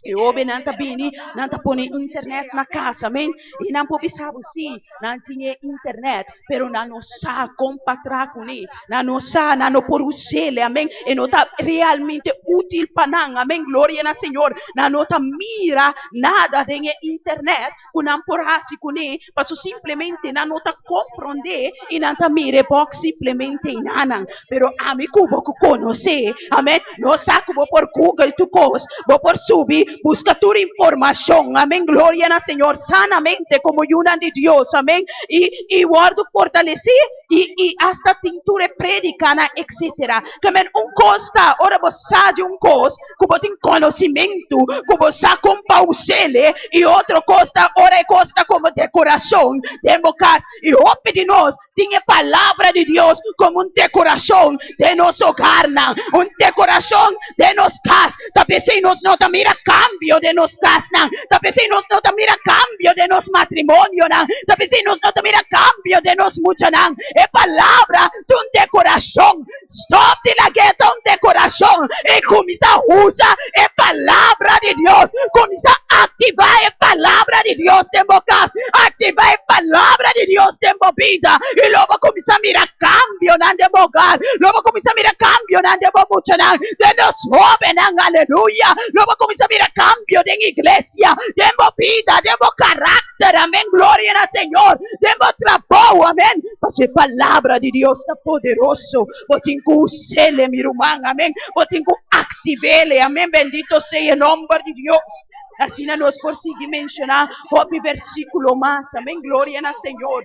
E hobennan ta bini, nan ta pone internet na cas, amen. Y nan por bisa si, nan tin internet, pero nan no sa con pa traha cune, nan no sa, nan no por us'e, amen. E no ta realmente util pa nan, amen, gloria na Señor. Nan no ta mira nada den internet, cu nan por hasi cune, paso simplemente nan no ta comprende y nan ta mira box simplemente nanan. Pero ami cu bo conoce, amen, no sa cu bo por Google tur cos, bo por subi, busca tur informacion, amen, gloria na Señor, sanamente como yiunan di Dios, amen, y wordo fortalece y hasta tin tur predica na etc. Amen, un cos ta, ora bo sa di un cos, cu bo tin conocimento, cu bo sa con pa us'e, y otro cos ta, ora e cos ta como decoracion den bo cas, y hopi di nos tin palabra di Dios como un decoracion den nos hogar, un decoracion den nos cas. Ta pesey nos no ta mira cambio den nos cas, ta pesey nos no ta mira cambio den nos matrimonio, ta pesey nos no ta mira cambio den nos muchanan. E palabra ta un decoracion. Stop di lag'e ta un decoracion y cuminsa usa e palabra di Dios. Cuminsa activa e palabra di Dios den bo cas. Activa e palabra di Dios den bo bida. Y lo bo cuminsa mira cambio. kambionan den bo hogar. Lo bo kuminsá mira kambionan den bo muchanan, den nos hóbennan. Aleluya! Lo bo kuminsá mira kambio den iglesia, den bo bida, den bo karakter. Amén. Gloria na Señor. Den bo trabou. Amén. Pasobra e Palabra di Dios ta poderoso. Bo tin ku us'é, mi ruman. Amén. Bo tin ku aktiv'é. Amén. Bendito sea e nòmber di Dios. Asina nos por sigui menshoná hopi versíkulo mas. Amén. Gloria na Señor.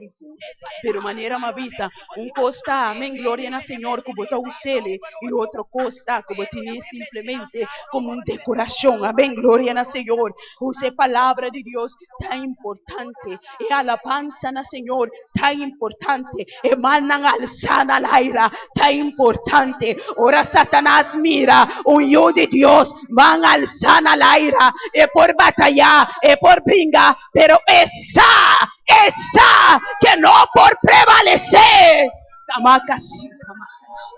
Pero manera m'a bisa, un kos ta, amén, gloria na Señor, ku bo ta us'é, i otro kos ta ku bo tin'é simplemente komo un dekorashon. Amén, gloria na Señor. Usa e Palabra di Dios ta importante. E alabansa na Señor ta importante. E mannan alsá na laira ta importante. Ora Satanas mira un yu di Dios man alsá na laira, e por batayá, e por bringa, pero e sa, e sa ke no por prevalesé. Tamakasi, tamakasi.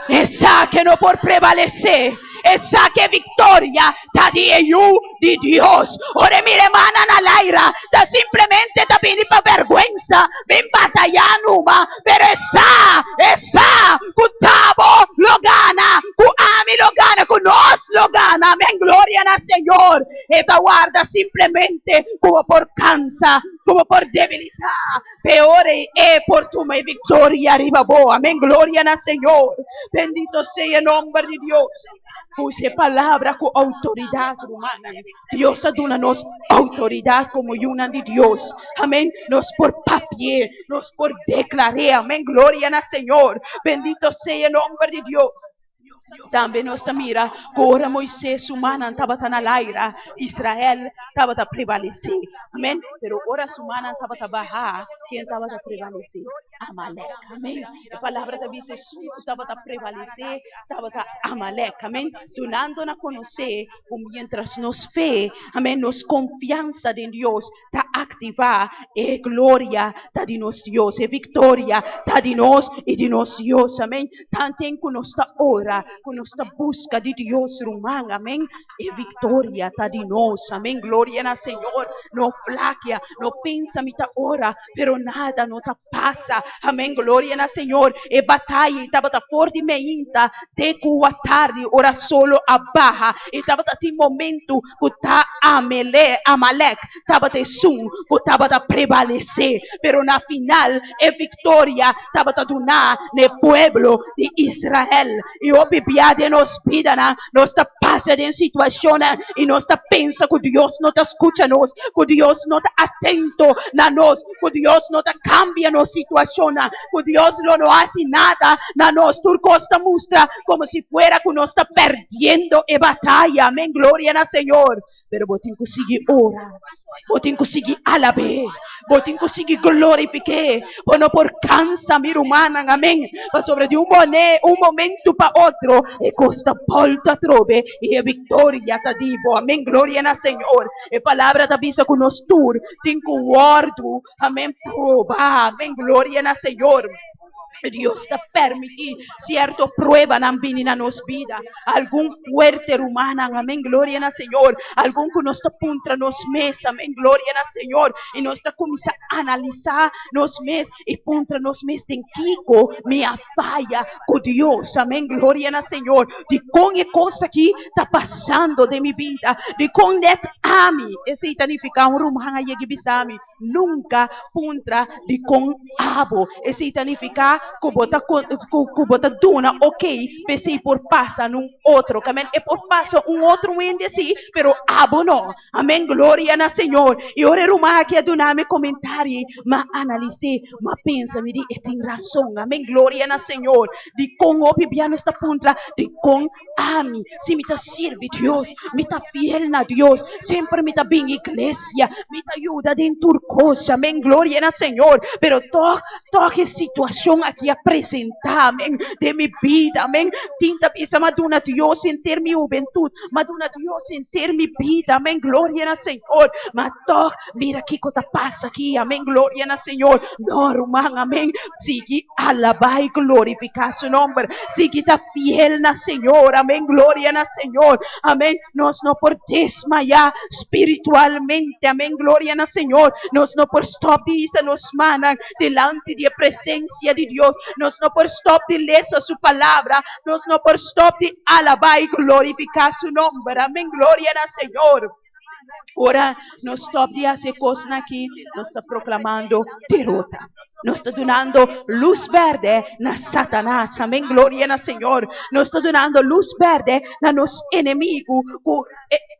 E sa ke no por prevalesé. E sa ke viktoria ta di e Yu di Dios. Ora e mira e mannan na laira, ta simplemente ta bini pa bèrgwensa, bin batayá numa. Pero e sa, e sa ku Tabo lo gana, ku ami lo gana, ku nos lo gana. Amén, gloria na Señor. E ta warda simplemente ku bo por kansa, ku bo por debilitá. Peor ei e por tuma e victoria riba bo. Amén. Gloria na Señor. Bendito sea e nomber di Dios. Usa e palabra ku autoridad, rumannan. Dios a duna nos autoridad como yunan di Dios. Amén. Nos por papi'é, nos por deklar'é. Amén. Gloria na Señor. Bendito sea e nomber di Dios. Tambe nos ta mira ku ora Moisés su mannan tabata na laira, Israel tabata prevalesé. Amén. Pero ora su mannan tabata bahá, ken tabata prevalesé? Amalek. Amén. E palabra ta bisa esun ku tabata prevalesé tabata Amalek. Amén. Dunando na konosé ku miéntras nos fe, amén, nos konfiansa den Dios ta aktivá, e gloria ta di nos Dios, e viktoria ta di nos i di nos Dios. Amén. Tanten ku nos ta ora, ku nos ta buska di Dios, ruman, amén, e viktoria ta di nos. Amén. Gloria na Señor. No flakia, no pensa mi ta ora, pero nada no ta pasa. Amén. Gloria na Señor. E bataya tabata for di meinta te ku atardi, ora solo a baha. E tabata tin momento ku ta Amele, Amalek tabata esun ku tabata prevalesé, pero na final e viktoria tabata duná na e pueblo di Israel. I hopi bia den nos bidanan nos ta pasa den situashonnan i nos ta pensa ku Dios no ta skucha nos, ku Dios no ta atento na nos, ku Dios no ta kambia nos situashonnan, ku Dios lo no hasi nada na nos. Tur kos ta mustra komo si fuera ku nos ta pèrdiendo e bataya. Amén, gloria na Señor. Pero bo tin ku sigui ora, bo tin ku sigui alab'é, bo tin ku sigui glorifik'é. Bo no por kansa, mi rumannan, amén. Pasobra di un mone, un momentu pa otro, e kos ta bòlta atrobe i e viktoria ta di bo. Amén, gloria na Señor. E palabra ta bisa ku nos tur tin ku wòrdu, amén, probá. Amén, gloria na Señor. Dios ta permití sierto pruebanan bini na nos bida. Algun fuerte, rumannan, amén, gloria na Señor. Algun ku nos ta puntra nos mes, amén, gloria na Señor. I nos ta kuminsá analisá nos mes i puntra nos mes den kiko mi a faya ku Dios, amén, gloria na Señor. Dikon e kos aki ta pasando den mi bida? Dikon nèt ami? Esei ta nifiká un ruman a yega i bisa mi, Nunka puntra dikon abo. Esei ta nifiká ku bo ta ku bo ta duna okey pa esei por pasa na un otro. Kamen e por pasa un otro hende si, pero abo no. Amen, gloria na Señor. I ora e ruman aki a duna mi e komentario ei, m'a analis'é, m'a pensa, mi di, e tin rason. Amen, gloria na Señor. Dikon hopi bia nos ta puntra dikon Ami, si mi ta sirbi Dios, mi ta fiel na Dios, semper mi ta bin iglesia, mi ta yuda den tur kos, amen, gloria na Señor, pero tog, tog e situacion aki. aki a presentá, amèn, den mi bida, amèn. Tin ta bisa, m'a duna Dios henter mi hubentut, m'a duna Dios henter mi bida, amèn, gloria na Señor. Ma tòg, mira kiko ta pasa aki, amèn, gloria na Señor. No, ruman, amèn, sigui alabá i glorifiká su nòmber, sigui ta fiel na Señor, amèn, gloria na Señor, amèn. Nos no por desmayá spiritualmente, amèn, gloria na Señor. Nos no por stòp di hisa nos mannan dilanti di e presensia di Dios. Nos no por stòp di lesa su Palabra. Nos no por stòp di alabá i glorifiká su nòmber. Amèn, gloria na Señor. Ora nos stòp di hasi e kosnan akí, nos ta proklamando derota. Nos ta dunando lus bèrdè na Satanas. Amèn, gloria na Señor. Nos ta dunando lus bèrdè na nos enemigu ku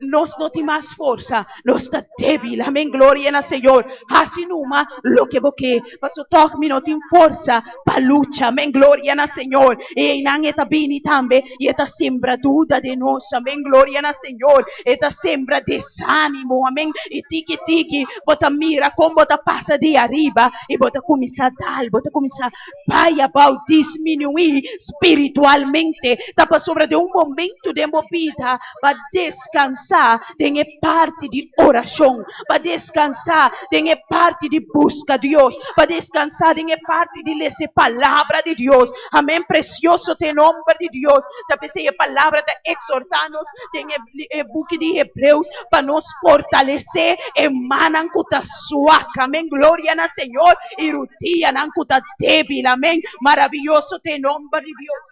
nos no tin mas forsa, nos ta débil. Amèn, gloria na Señor. Hasi numa loke bo ke, pasobra tòg mi no tin forsa pa lucha. Amèn, gloria na Señor. I einan e ta bini tambe i e ta sembra duda den nos. Amèn, gloria na Señor. E ta sembra desánimo. Amèn. I tiki tiki bo ta mira kon bo ta pasa di ariba i bo ta kuminsá dal, bo ta kuminsá bai abou, disminuí spiritualmente. Ta pasobra den un momentu den bo bida pa deskansá den e parti di orashon, pa deskansá den e parti di buska Dios, pa deskansá den e parti di lesa e Palabra di Dios. Amén. Presioso ta e nomber di Dios. Ta p'esei e Palabra ta eksortá nos den e buki di Hebreos pa nos fortalesé e mannan ku ta suak. Amén. Gloria na Señor. I rudianan ku ta débil. Amén. Maravioso ta e nomber di Dios.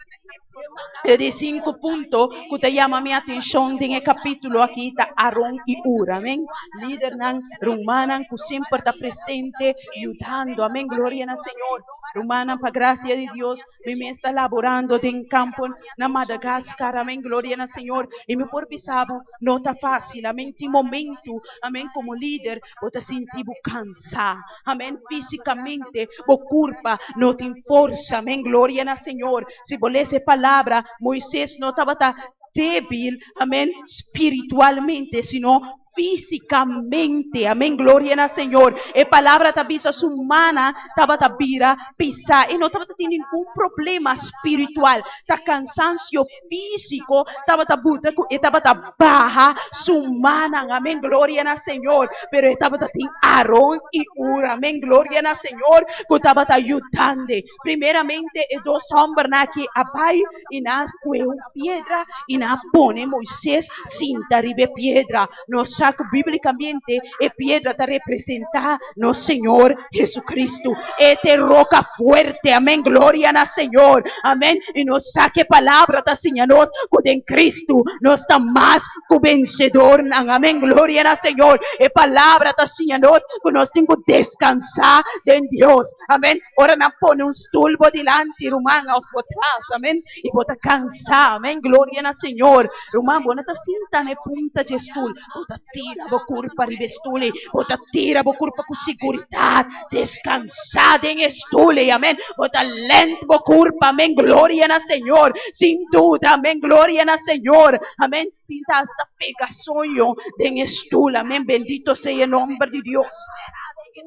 E di sinku punto ku ta yama mi atenshon den e kapítulo aki ta Aron i Hur, amén. Lidernan, rumannan ku semper ta presente yudando, amén. Gloria na Señor. Rumannan, pa grasia di Dios, mi mes ta laborando den kampo na Madagascar, amén. Gloria na Señor. I mi por bisa bo, no ta fásil, amén. Tin momentu, amén, komo lider bo ta sinti bo kansá. Amén. Físikamente bo kurpa no tin forsa. Amén. Gloria na Señor. Si bo lesa e palabra, Moisés no tabata débil, amén, spiritualmente, sino físikamente. Amén. Gloria na Señor. E palabra ta bisa su mana tabata bira pisá. E no tabata tin ningun problema spiritual. Ta kansansio físiko tabata buta ku e tabata baha su mannan, amén, gloria na Señor, pero e tabata tin Aron i Hur, amén, gloria na Señor, ku tabata yudand'e. Primeramente e dos hòmbernan aki a bai i nan a kue un piedra i nan a pone Moisés sinta riba e piedra. Nos sa ku bíblikamente e piedra ta representá nos Señor Jesucristo. E ta e roka fuerte. Amén. Gloria na Señor. Amén. I nos sa ku e palabra ta siña nos ku den Cristo nos ta mas ku bensedornan. Amén. Gloria na Señor. E palabra ta siña nos ku nos tin ku deskansá den Dios. Amén. Ora nan pone un stul bo dilanti, ruman, òf bo tras, amén, i bo ta kansá, amén, gloria na Señor. Ruman, bo no ta sinta na e punta dje stul, bo ta tira bo kurpa riba e stul ei, bo ta tira bo kurpa ku siguridat, deskansá den e stul ei, amén. Bo ta lènt bo kurpa, amén, gloria na Señor, sin duda, amén, gloria na Señor, amén. Tin ta hasta pega soño den e stul, amén, bendito sea e nomber di Dios.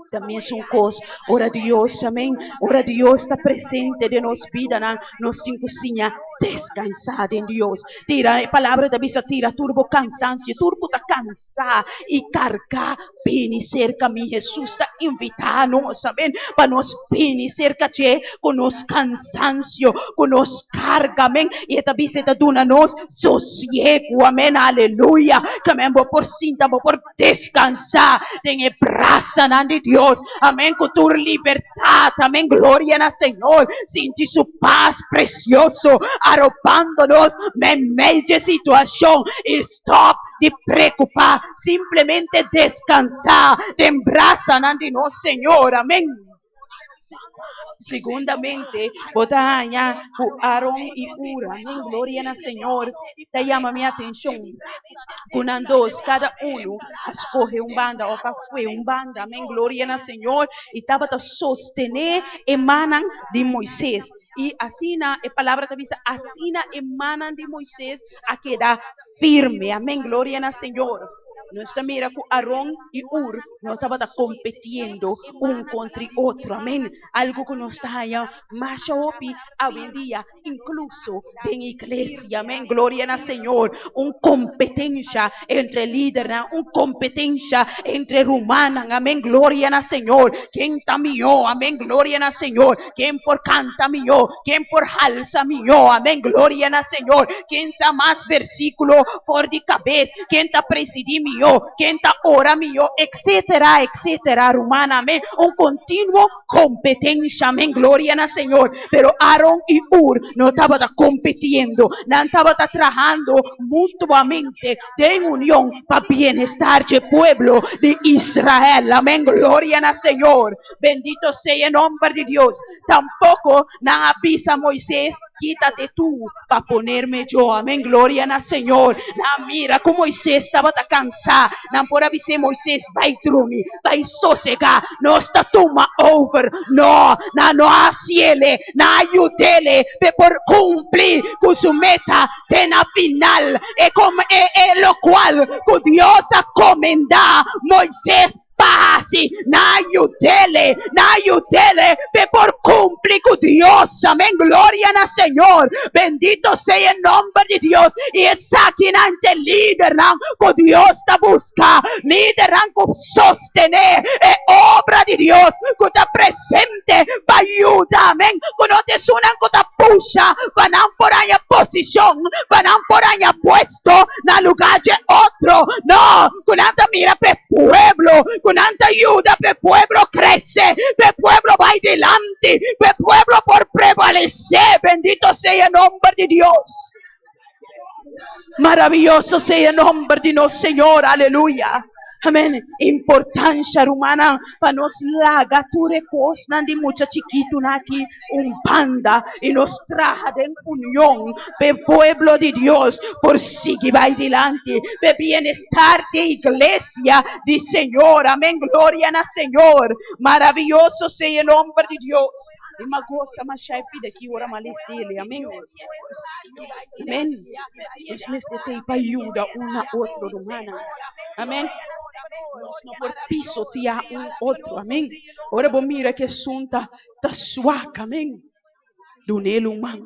Ta mesun kos ora Dios, amén, ora Dios ta presente den nos bidanan, nos tin ku siña deskansá den Dios. Tira, e palabra ta bisa, tira tur bo kansansio, tur ku ta kansá i kargá, bini serka mi. Hesus ta invitá nos, amén, pa nos bini serka dje ku nos kansansio, ku nos karga, amén, i e ta bisa e ta duna nos sosiegu, amén, aleluya. Amén, bo por sinta, bo por Deskansá den e brasanan di Dios, amén, ku tur libertat, amén, gloria na Señor, sinti su pas presioso arobando nos meimei dje situashon i stòp di preokupá, simplemente deskansá den brasanan di nos Señor, amén. Segundamente, bo ta haña ku Aaron i Hur, amén, gloria na Señor, ta yama mi atenshon ku nan dos, kada unu a skohe un banda òf a kue un banda, amén, gloria na Señor, i tabata sostené e mannan di Moisés. I asina, e palabra ta bisa, asina e mannan di Moisés a keda firme, amén, gloria na Señor. Nos ta mira ku Aaron i Hur no tabata kompetiendo un kontra otro. Amèn. Algu ku nos ta haña masha hopi awendia, inkluso den iglesia. Amèn. Gloria na Señor. Un kompetensha entre lidernan, un kompetensha entre rumannan. Amèn. Gloria na Señor. Ken ta mihó? Amèn. Gloria na Señor. Ken por kanta mihó? Ken por halsa mihó? Amèn. Gloria na Señor. Ken sa mas versíkulo for di kabes? Ken ta presidí mihó? Ken ta ora mihó? Etcétera, etcétera, ruman. Amèn. Un kontinuo kompetensha. Amèn. Gloria na Señor. Pero Aaron i Hur no tabata kompetiendo. Nan tabata trahando mutuamente den union pa bienestar dje pueblo di Israel. Amèn. Gloria na Señor. Bendito sea e nòmber di Dios. Tampoko nan a bisa Moises, Kítate tú pa ponerme yo. Amèn. Gloria na Señor. Nan a mira ku Moises tabata kansá. Nan por a bis'é, Moises, bai drumi, bai sosegá. Nos ta tuma over. No, nan no a hasiele. Nan a yud'é p'e por kumpli ku su meta te na final. E, e, e lokual ku Dios a komendá Moises pa hasi, nan a yud'é, nan a yud'é p'e por kumpli ku Dios. Amèn. Gloria na Señor. Bendito sea e nòmber di Dios. I esakinan ta e lidernan ku Dios ta buska, lidernan ku sostené e obra di Dios, ku ta presente pa yuda. Amèn. Ku no ta esunnan ku ta pusha pa nan por haña posishon, pa nan por haña puesto na lugá dje otro. No, ku nan ta mira p'e pueblo, ku nan ta yuda p'e pueblo krese, p'e pueblo bai dilanti, p'e pueblo por prevalesé. Bendito sea e nomber di Dios. Maraviyoso sea e nomber di nos Señor. Aleluya. Amèn. Importansha, rumannan, pa nos laga tur e kosnan di mucha chikitunan aki un banda i nos traha den union p'e pueblo di Dios por sigui bai dilanti, p'e bienestar di iglesia di Señor. Amén. Gloria na Señor. Maraviyoso sea e nomber di Dios. I m'a gosa mashá e pida aki ora m'a lesele. Amén. Amén. Nos mester t'ei pa yuda un na otro, rumannan. Amén. Nos no por pisoteá un otro. Amén. Ora bo mira ku esun ta ta swak, amén. Dun'el un man.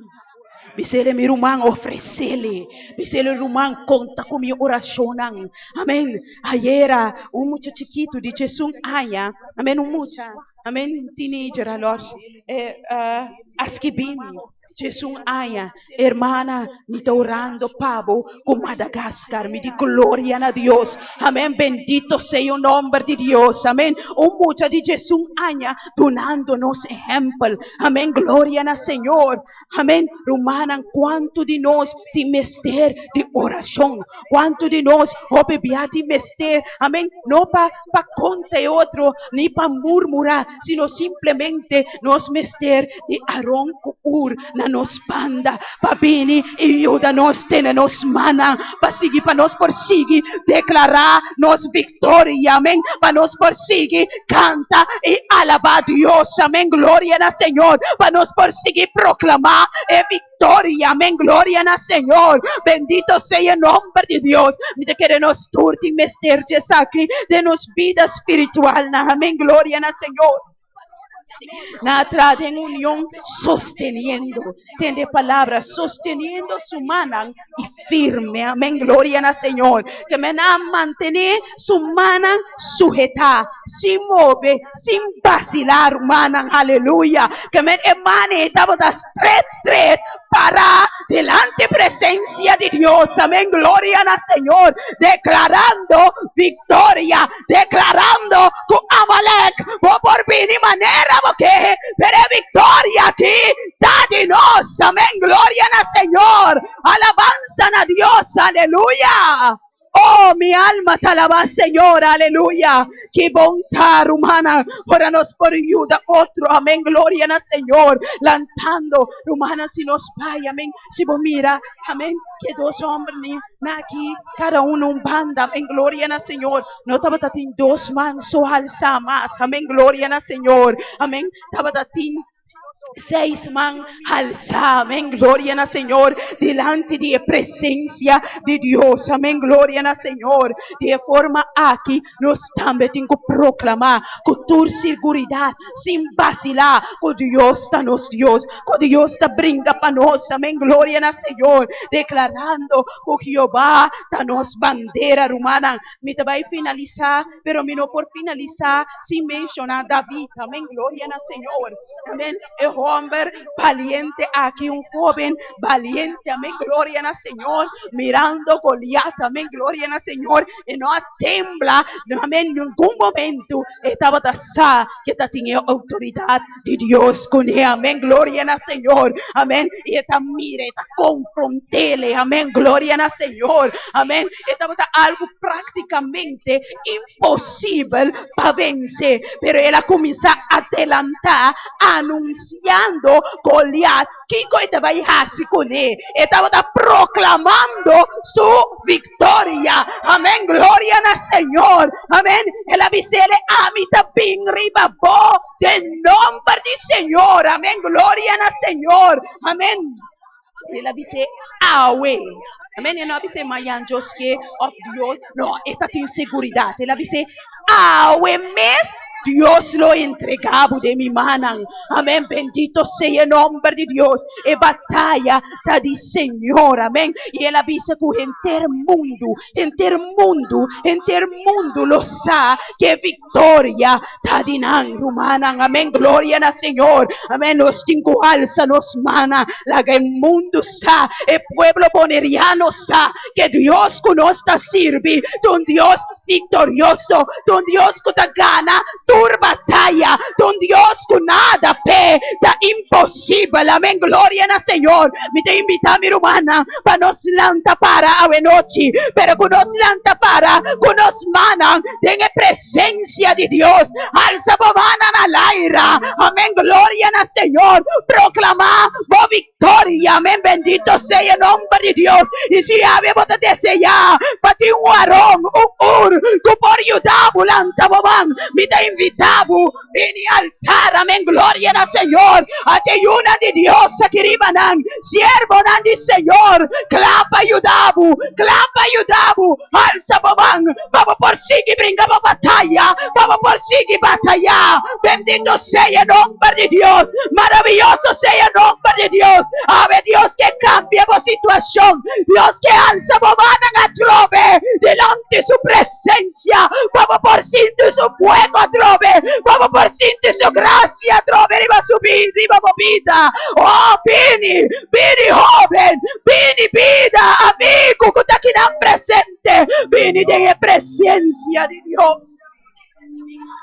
Bis'el mi ruman, ofres'el. Bis'el ruman, konta ku mi orashonnan. Amén. Ayera un mucha chikitu di diesun aña, amén, un mucha, amén, un teenager alor, eh, a skibí mi. Diesun aña, hermana, mi ta orando pa bo ku Madagascar. Mi di gloria na Dios. Amén. Bendito sea e nomber di Dios. Amén. Un mucha di diesun aña dunando nos ehèmpel. Amén. Gloria na Señor. Amén. Rumannan, kuantu di nos tin mester di orashon? Kuantu di nos hopi bia tin mester? Amén. No pa pa konta e otro, ni pa murmurá, sino simplemente nos mester di Aron ku Hur na nos banda pa bini i yuda nos tene nos mannan pa sigui, pa nos por sigui deklará nos viktoria. Amén. Pa nos por sigui kanta i alabá Dios. Amén. Gloria na Señor. Pa nos por sigui proklamá e viktoria. Victoria, amén, gloria na Señor. Bendito sea e nomber di Dios. Mi ta kere nos tur tin mester dje esaki den nos bida spiritual na. Amén, gloria na Señor. Na tra den union sosteniendo. Tende palabra, sosteniendo su manan i firme. Amén, gloria na Señor. Ke men a mantené su manan suhetá, sin move, sin vasilá, rumannan. Aleluya. Ke men e mannan tabata stret, stret, pará delante presensia di Dios. Amén, gloria na Señor. Deklarando viktoria, deklarando ku Amalek bo por bini manera bo ke, pero e viktoria aki ta di nos. Amén, gloria na Señor. Alabansa na Dios. Aleluya. Oh, mi alma ta alabá Señor. Aleluya. Ki bon ta, rumannan, ora nos por yuda otro. Amén. Gloria na Señor. Lantando, rumannan, si nos bai. Amén. Si bo mira, amén, ku dos hòmbernan aki, kada un un banda. Amén. Gloria na Señor. No tabata tin dos man so alsá mas. Amén. Gloria na Señor. Amén. Tabata tin. Seis man halsá, amén, gloria na Señor, dilanti di e presensia di Dios, amén, gloria na Señor. Di e forma aki nos tambe tin ku proklamá ku tur siguridat, sin basilá, ku Dios ta nos Dios, ku Dios ta bringa pa nos, amén, gloria na Señor, deklarando ku Jehová ta nos bandera. Rumannan, mi ta bai finalisá, pero mi no por finalisá sin menshoná David, amén, gloria na Señor. Amén. E homber valiente aki, un joven valiente, amén, gloria na Señor, mirando Goliat, amén, gloria na Señor, e no a tembla, amén, ningún momento, e tabata sa ku e tatin e outoridat di Dios kuné, amén, gloria na Señor, amén, i e ta mira, e ta konfront'é, amén, gloria na Señor, amén, e tabata algu práktikamente imposibel pa vense, pero el a kuminsá adelantá anunsiando Goliat kiko e ta bai hasi kuné. E tabata proklamando su viktoria. Amén, gloria na Señor. Amén. El a bis'é, Ami ta bin riba bo den nòmber di Señor. Amén, gloria na Señor. Amén. El a bis'é, Awe. Amén. E no a bis'é mañan Dios ke òf Dios. No, e tatin seguridat. El a bis'é, Awe mes Dios lo entregá bo den mi mannan. Amén. Bendito sea e nòmber di Dios. E bataya ta di Señor. Amén. I el a bisa ku henter mundu, henter mundu, henter mundu lo sa ku e Victoria ta di nan, rumannan. Amén. Gloria na Señor. Amén. Nos tin ku alsa nos mannan. Laga e mundu sa, e pueblo boneriano sa, ku Dios ku nos ta sirbi ta un Dios viktorioso, ta un Dios ku ta gana tur bataya, ta un Dios ku nada p'e ta imposibel. Amén. Gloria na Señor. Mi ta invitá mi rumannan pa nos lanta para awe nochi, pero ku nos lanta para ku nos mannan den e presensia di Dios. Alsa bo mannan al aire. Amén. Gloria na Señor. Proklamá bo viktoria. Amén. Bendito sea e nòmber di Dios. I si awe bo ta deseá pa tin un Aron, un Hur, ku por yuda bo lanta bo man, mi ta invitá bo bini altar. Amén. Gloria na Señor. Ata e yunan di Dios aki riba nan, siervonan di Señor, kla pa yuda bo, kla pa yuda bo. Alsa bo man pa bo por sigui bringa bo bataya, pa bo por sigui batayá. Bendito sea e nomber di Dios! Maraviyoso sea e nomber di Dios! Awe Dios ke kambia bo situashon. Dios ke alsa bo mannan atrobe dilanti su presensia pa bo por sinti su fuego atrobe, pa bo por sinti su grasia atrobe riba su riba bo bida. Oh, bini! Bini hóben, bini bida, amigu ku ta kinan presente, bini den e presensia di Dios,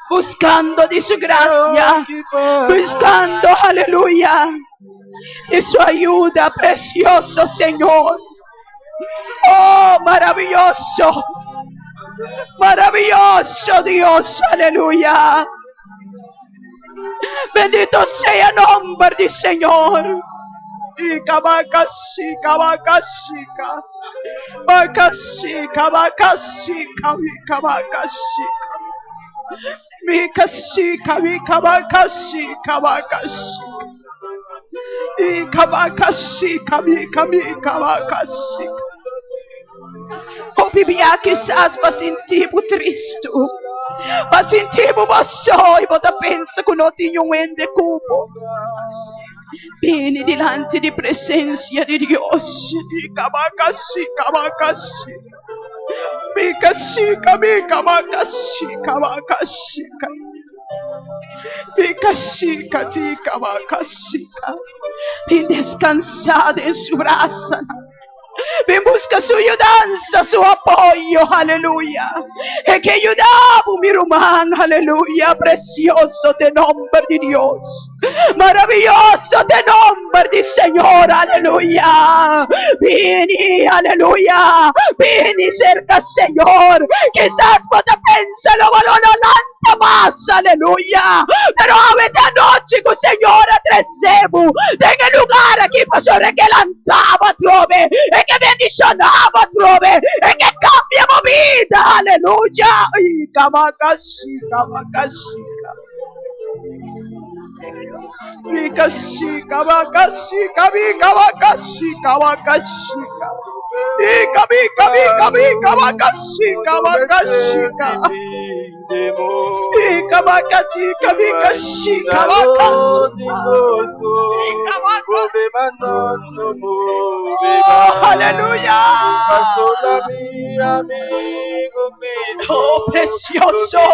buskando di su grasia, buskando, aleluya, di su ayuda, presioso Señor. Oh, maraviyoso, maraviyoso Dios, aleluya. Bendito sea e nomber di Señor. Ika bakasika bakasika. Bakasika bakasika ika bakasika. Mikasika mika bakasika bakasika. Ika bakasika mika mika bakasika. Hopi bia kisas bo a sinti bo tristu, bo a sinti bo bo so i bo ta pensa ku no tin niun hende ku bo. Bini dilanti di presensia di Dios. Bin deskansá den su brasanan. Bin buska su yudansa, su apoyo, aleluya. E ke yuda bo, mi ruman, aleluya. Presioso ta e nomber di Dios. Maraviyoso ta e nomber di Señor, aleluya. Bini, aleluya. Bini serka Señor. Kisas bo ta pensa lo bo lo lo lanta mas, aleluya. Pero awe ta anochi ku Señor a trese bo den e lugar aki pasobra e ke lanta bo atrobe, e ke bendiciona bo atrobe, e ke cambia bo bida, aleluya. Ay, kamakasi, kamakasi. Bika shika baka shika bika baka shika baka shika. Bika bika bika bika baka shika baka shika. Bika baka shika bika shika baka shika baka. Oh, aleluya. Oh, precioso.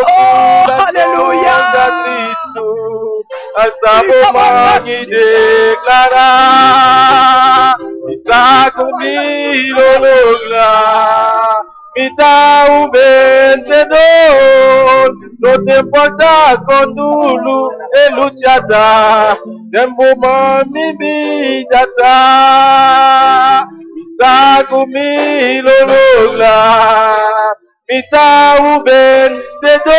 Oh, aleluya. Declara, está conmigo logra, está un vencedor, no te importa con dulu e luchada, tempo mi vida está, está conmigo logra. Está un vencedor,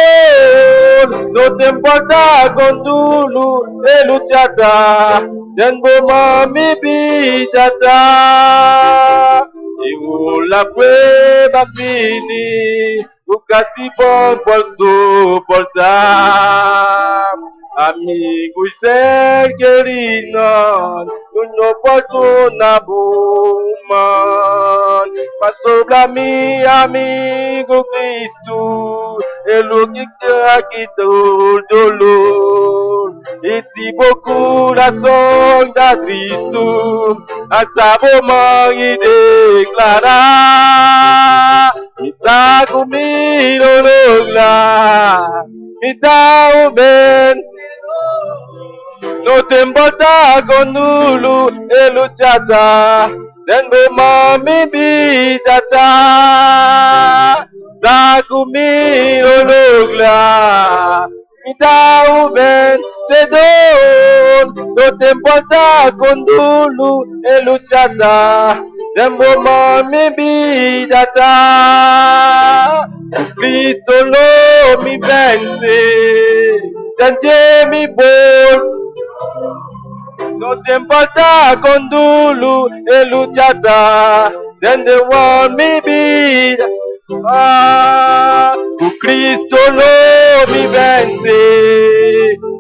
no te importa con dulu e luchada, tengo mi vida está. Y la prueba fini, casi por soportar. Amigo y ser querido, no puedo na man. Mas sobre mi amigo Cristo, el que quitó el dolor. Y si bo corazón da triste, hasta bo y declarar, está conmigo logra, está un ben. No te importa con nulu e luchata, den bo mami bidata. Da comigo logra, mi da un vencedor. No te importa con dulu e luchata, den bo mami bidata. Cristo lo mi vence, den mi bol. No te importa con dulu e luchata, den de one mi vida. Ah, tu Cristo lo mi vence,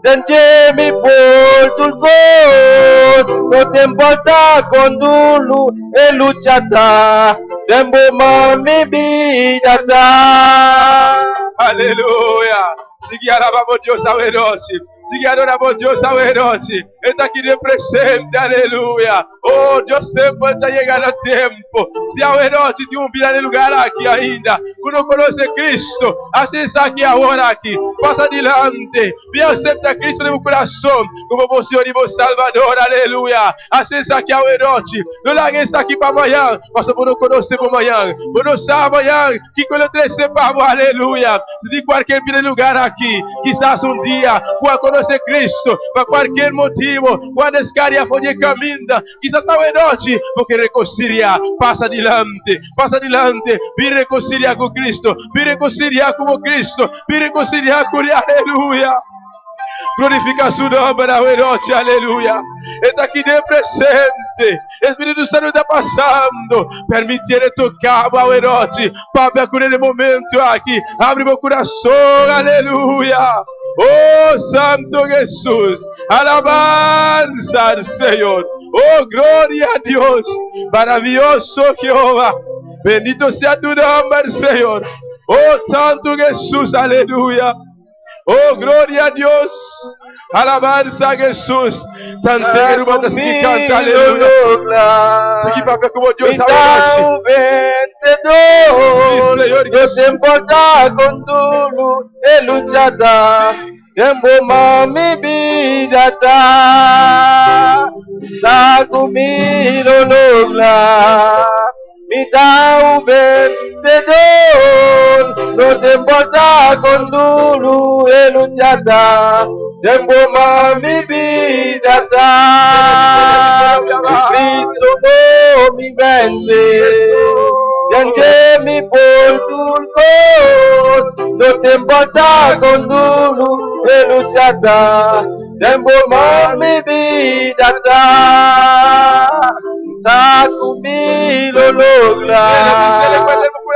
den mi por tu cos. No te importa con dulu e luchata, den bo mi vida. Aleluya. Sigue alabamos Dios a noche. Sigue adoramos Dios a noche. Está aquí de presente, aleluya. Oh, Dios sempre está llegando a tempo. Se a noche tem um vida no lugar aqui ainda. Que não conhece Cristo, assim está aqui agora aqui. Passa adiante. Vem acepta Cristo no meu coração como você Senhor e meu Salvador, aleluia. Assim está aqui a noite. Não largue está aqui para amanhã. Mas você não conhece para amanhã. Você não sabe amanhã que quando três para aleluia. Se de qualquer lugar aqui, quizás um dia, por conhecer Cristo, por qualquer motivo, quando escaria for de caminho, quizás na noite, porque reconcilia, passa adiante, passa adiante, vem reconciliar com Cristo, vem reconciliar com Cristo, vem reconciliar com ele, aleluia. Glorifica su nombre na noche, aleluya. Está aquí de presente. Espíritu Santo está passando. Permite tocar a noche. Papi, con el momento aqui. Abre meu coração, aleluya. Oh Santo Jesús, alabanza al Señor. Oh, gloria a Dios. Maravilloso Jehová. Bendito sea tu nombre, Señor. Oh, Santo Jesús, aleluya. Oh, gloria a Dios. Alabanza a Jesús. Tante que irmã se canta, aleluya. Sigue papá como Dios un vencedor. Sí, Señor No te importa con dulu e luchata. Tembo mi vida está. Está conmigo logra. Mi da un vencedor. No te importa con dulu e luchata. Tembo mi vida está. Cristo no mi vence. Diante mi por turcos, no te importa con dulu e luchata. Tembo mi vida está. Está conmigo logra.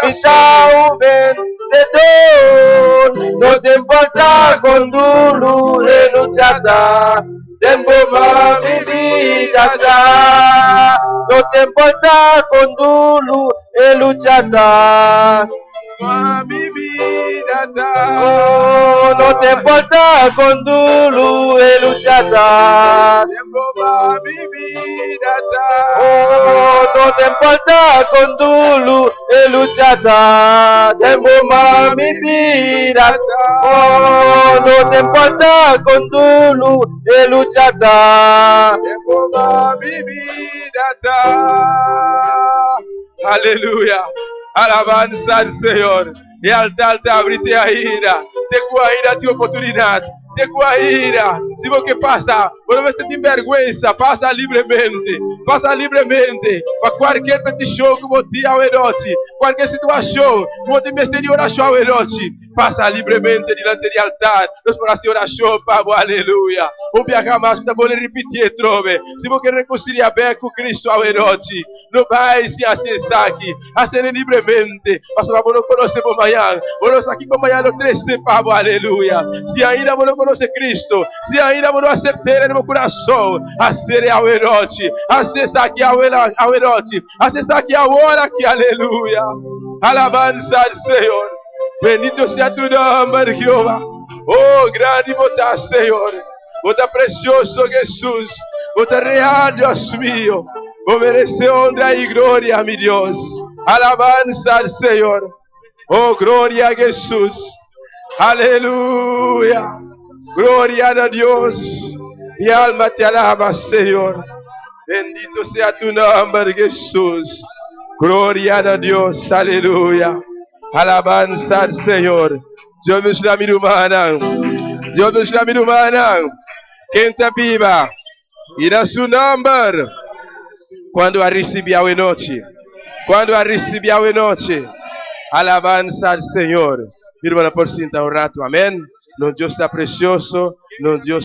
Mi da un vencedor. Vencedor. No ta importá kon duru e lucha ta, den bo man mi bida ta. No ta importá kon duru e lucha ta. Mi bida ta. Oh, no ta importá kon duru e lucha ta. Den bo man mi bida ta. Oh, no ta importá kon duru e lucha ta. Den bo man mi bida ta. Oh, no ta importá kon duru e lucha ta. Den bo man mi bida ta. Aleluya. Alabanza al Señor. E altar ta habrí te ainda. Te ku ainda tin oportunidat. Te ku ainda. Si bo ke pasa, bo no mester tin bèrgwensa. Pasa libremente. Pasa libremente. Pa kualke petishon ku bo tin awe nochi. Kualke situashon ku bo tin mester di orashon awe nochi. Pasa libremente dilanti di altar. Nos por hasi orashon pa bo. Aleluya. Un biaha mas, mi ta bolbe ripití atrobe. Si bo ke rekonsiliá bèk ku Kristu awe nochi, no bai sin hasi esaki. Hasié libremente. Pasobra bo no konosé bo mañan. Bo no sa kiko mañan lo trese pa bo. Aleluya. Si ainda bo no konosé Kristu, si ainda bo no asept'é den bo kurason, hasié awe nochi. Hasi esaki awe awe nochi. Hasi esaki awor aki. Aleluya. Alabanza al Señor. Bendito sea tu nòmber, Jehová. Oh, grandi bo ta, Señor. Bo ta presioso, Hesus. Bo ta real, Dios mio. Bo meresé honra i gloria, mi Dios. Alabanza al Señor. Oh, gloria a Hesus. Aleluya. Gloria a Dios. Mi alma te alaba, Señor. Bendito sea tu nòmber, Hesus. Gloria a Dios. Aleluya. Alabanza al Señor. Dios bendishoná mi rumannan. Dios bendishoná mi rumannan. Ken ta biba? I na su nòmber. Kuantu a risibí awe nochi? Kuantu a risibí awe nochi? Alabanza al Señor. Mi rumannan por sinta un ratu. Amèn. Nos Dios ta presioso. Nos Dios.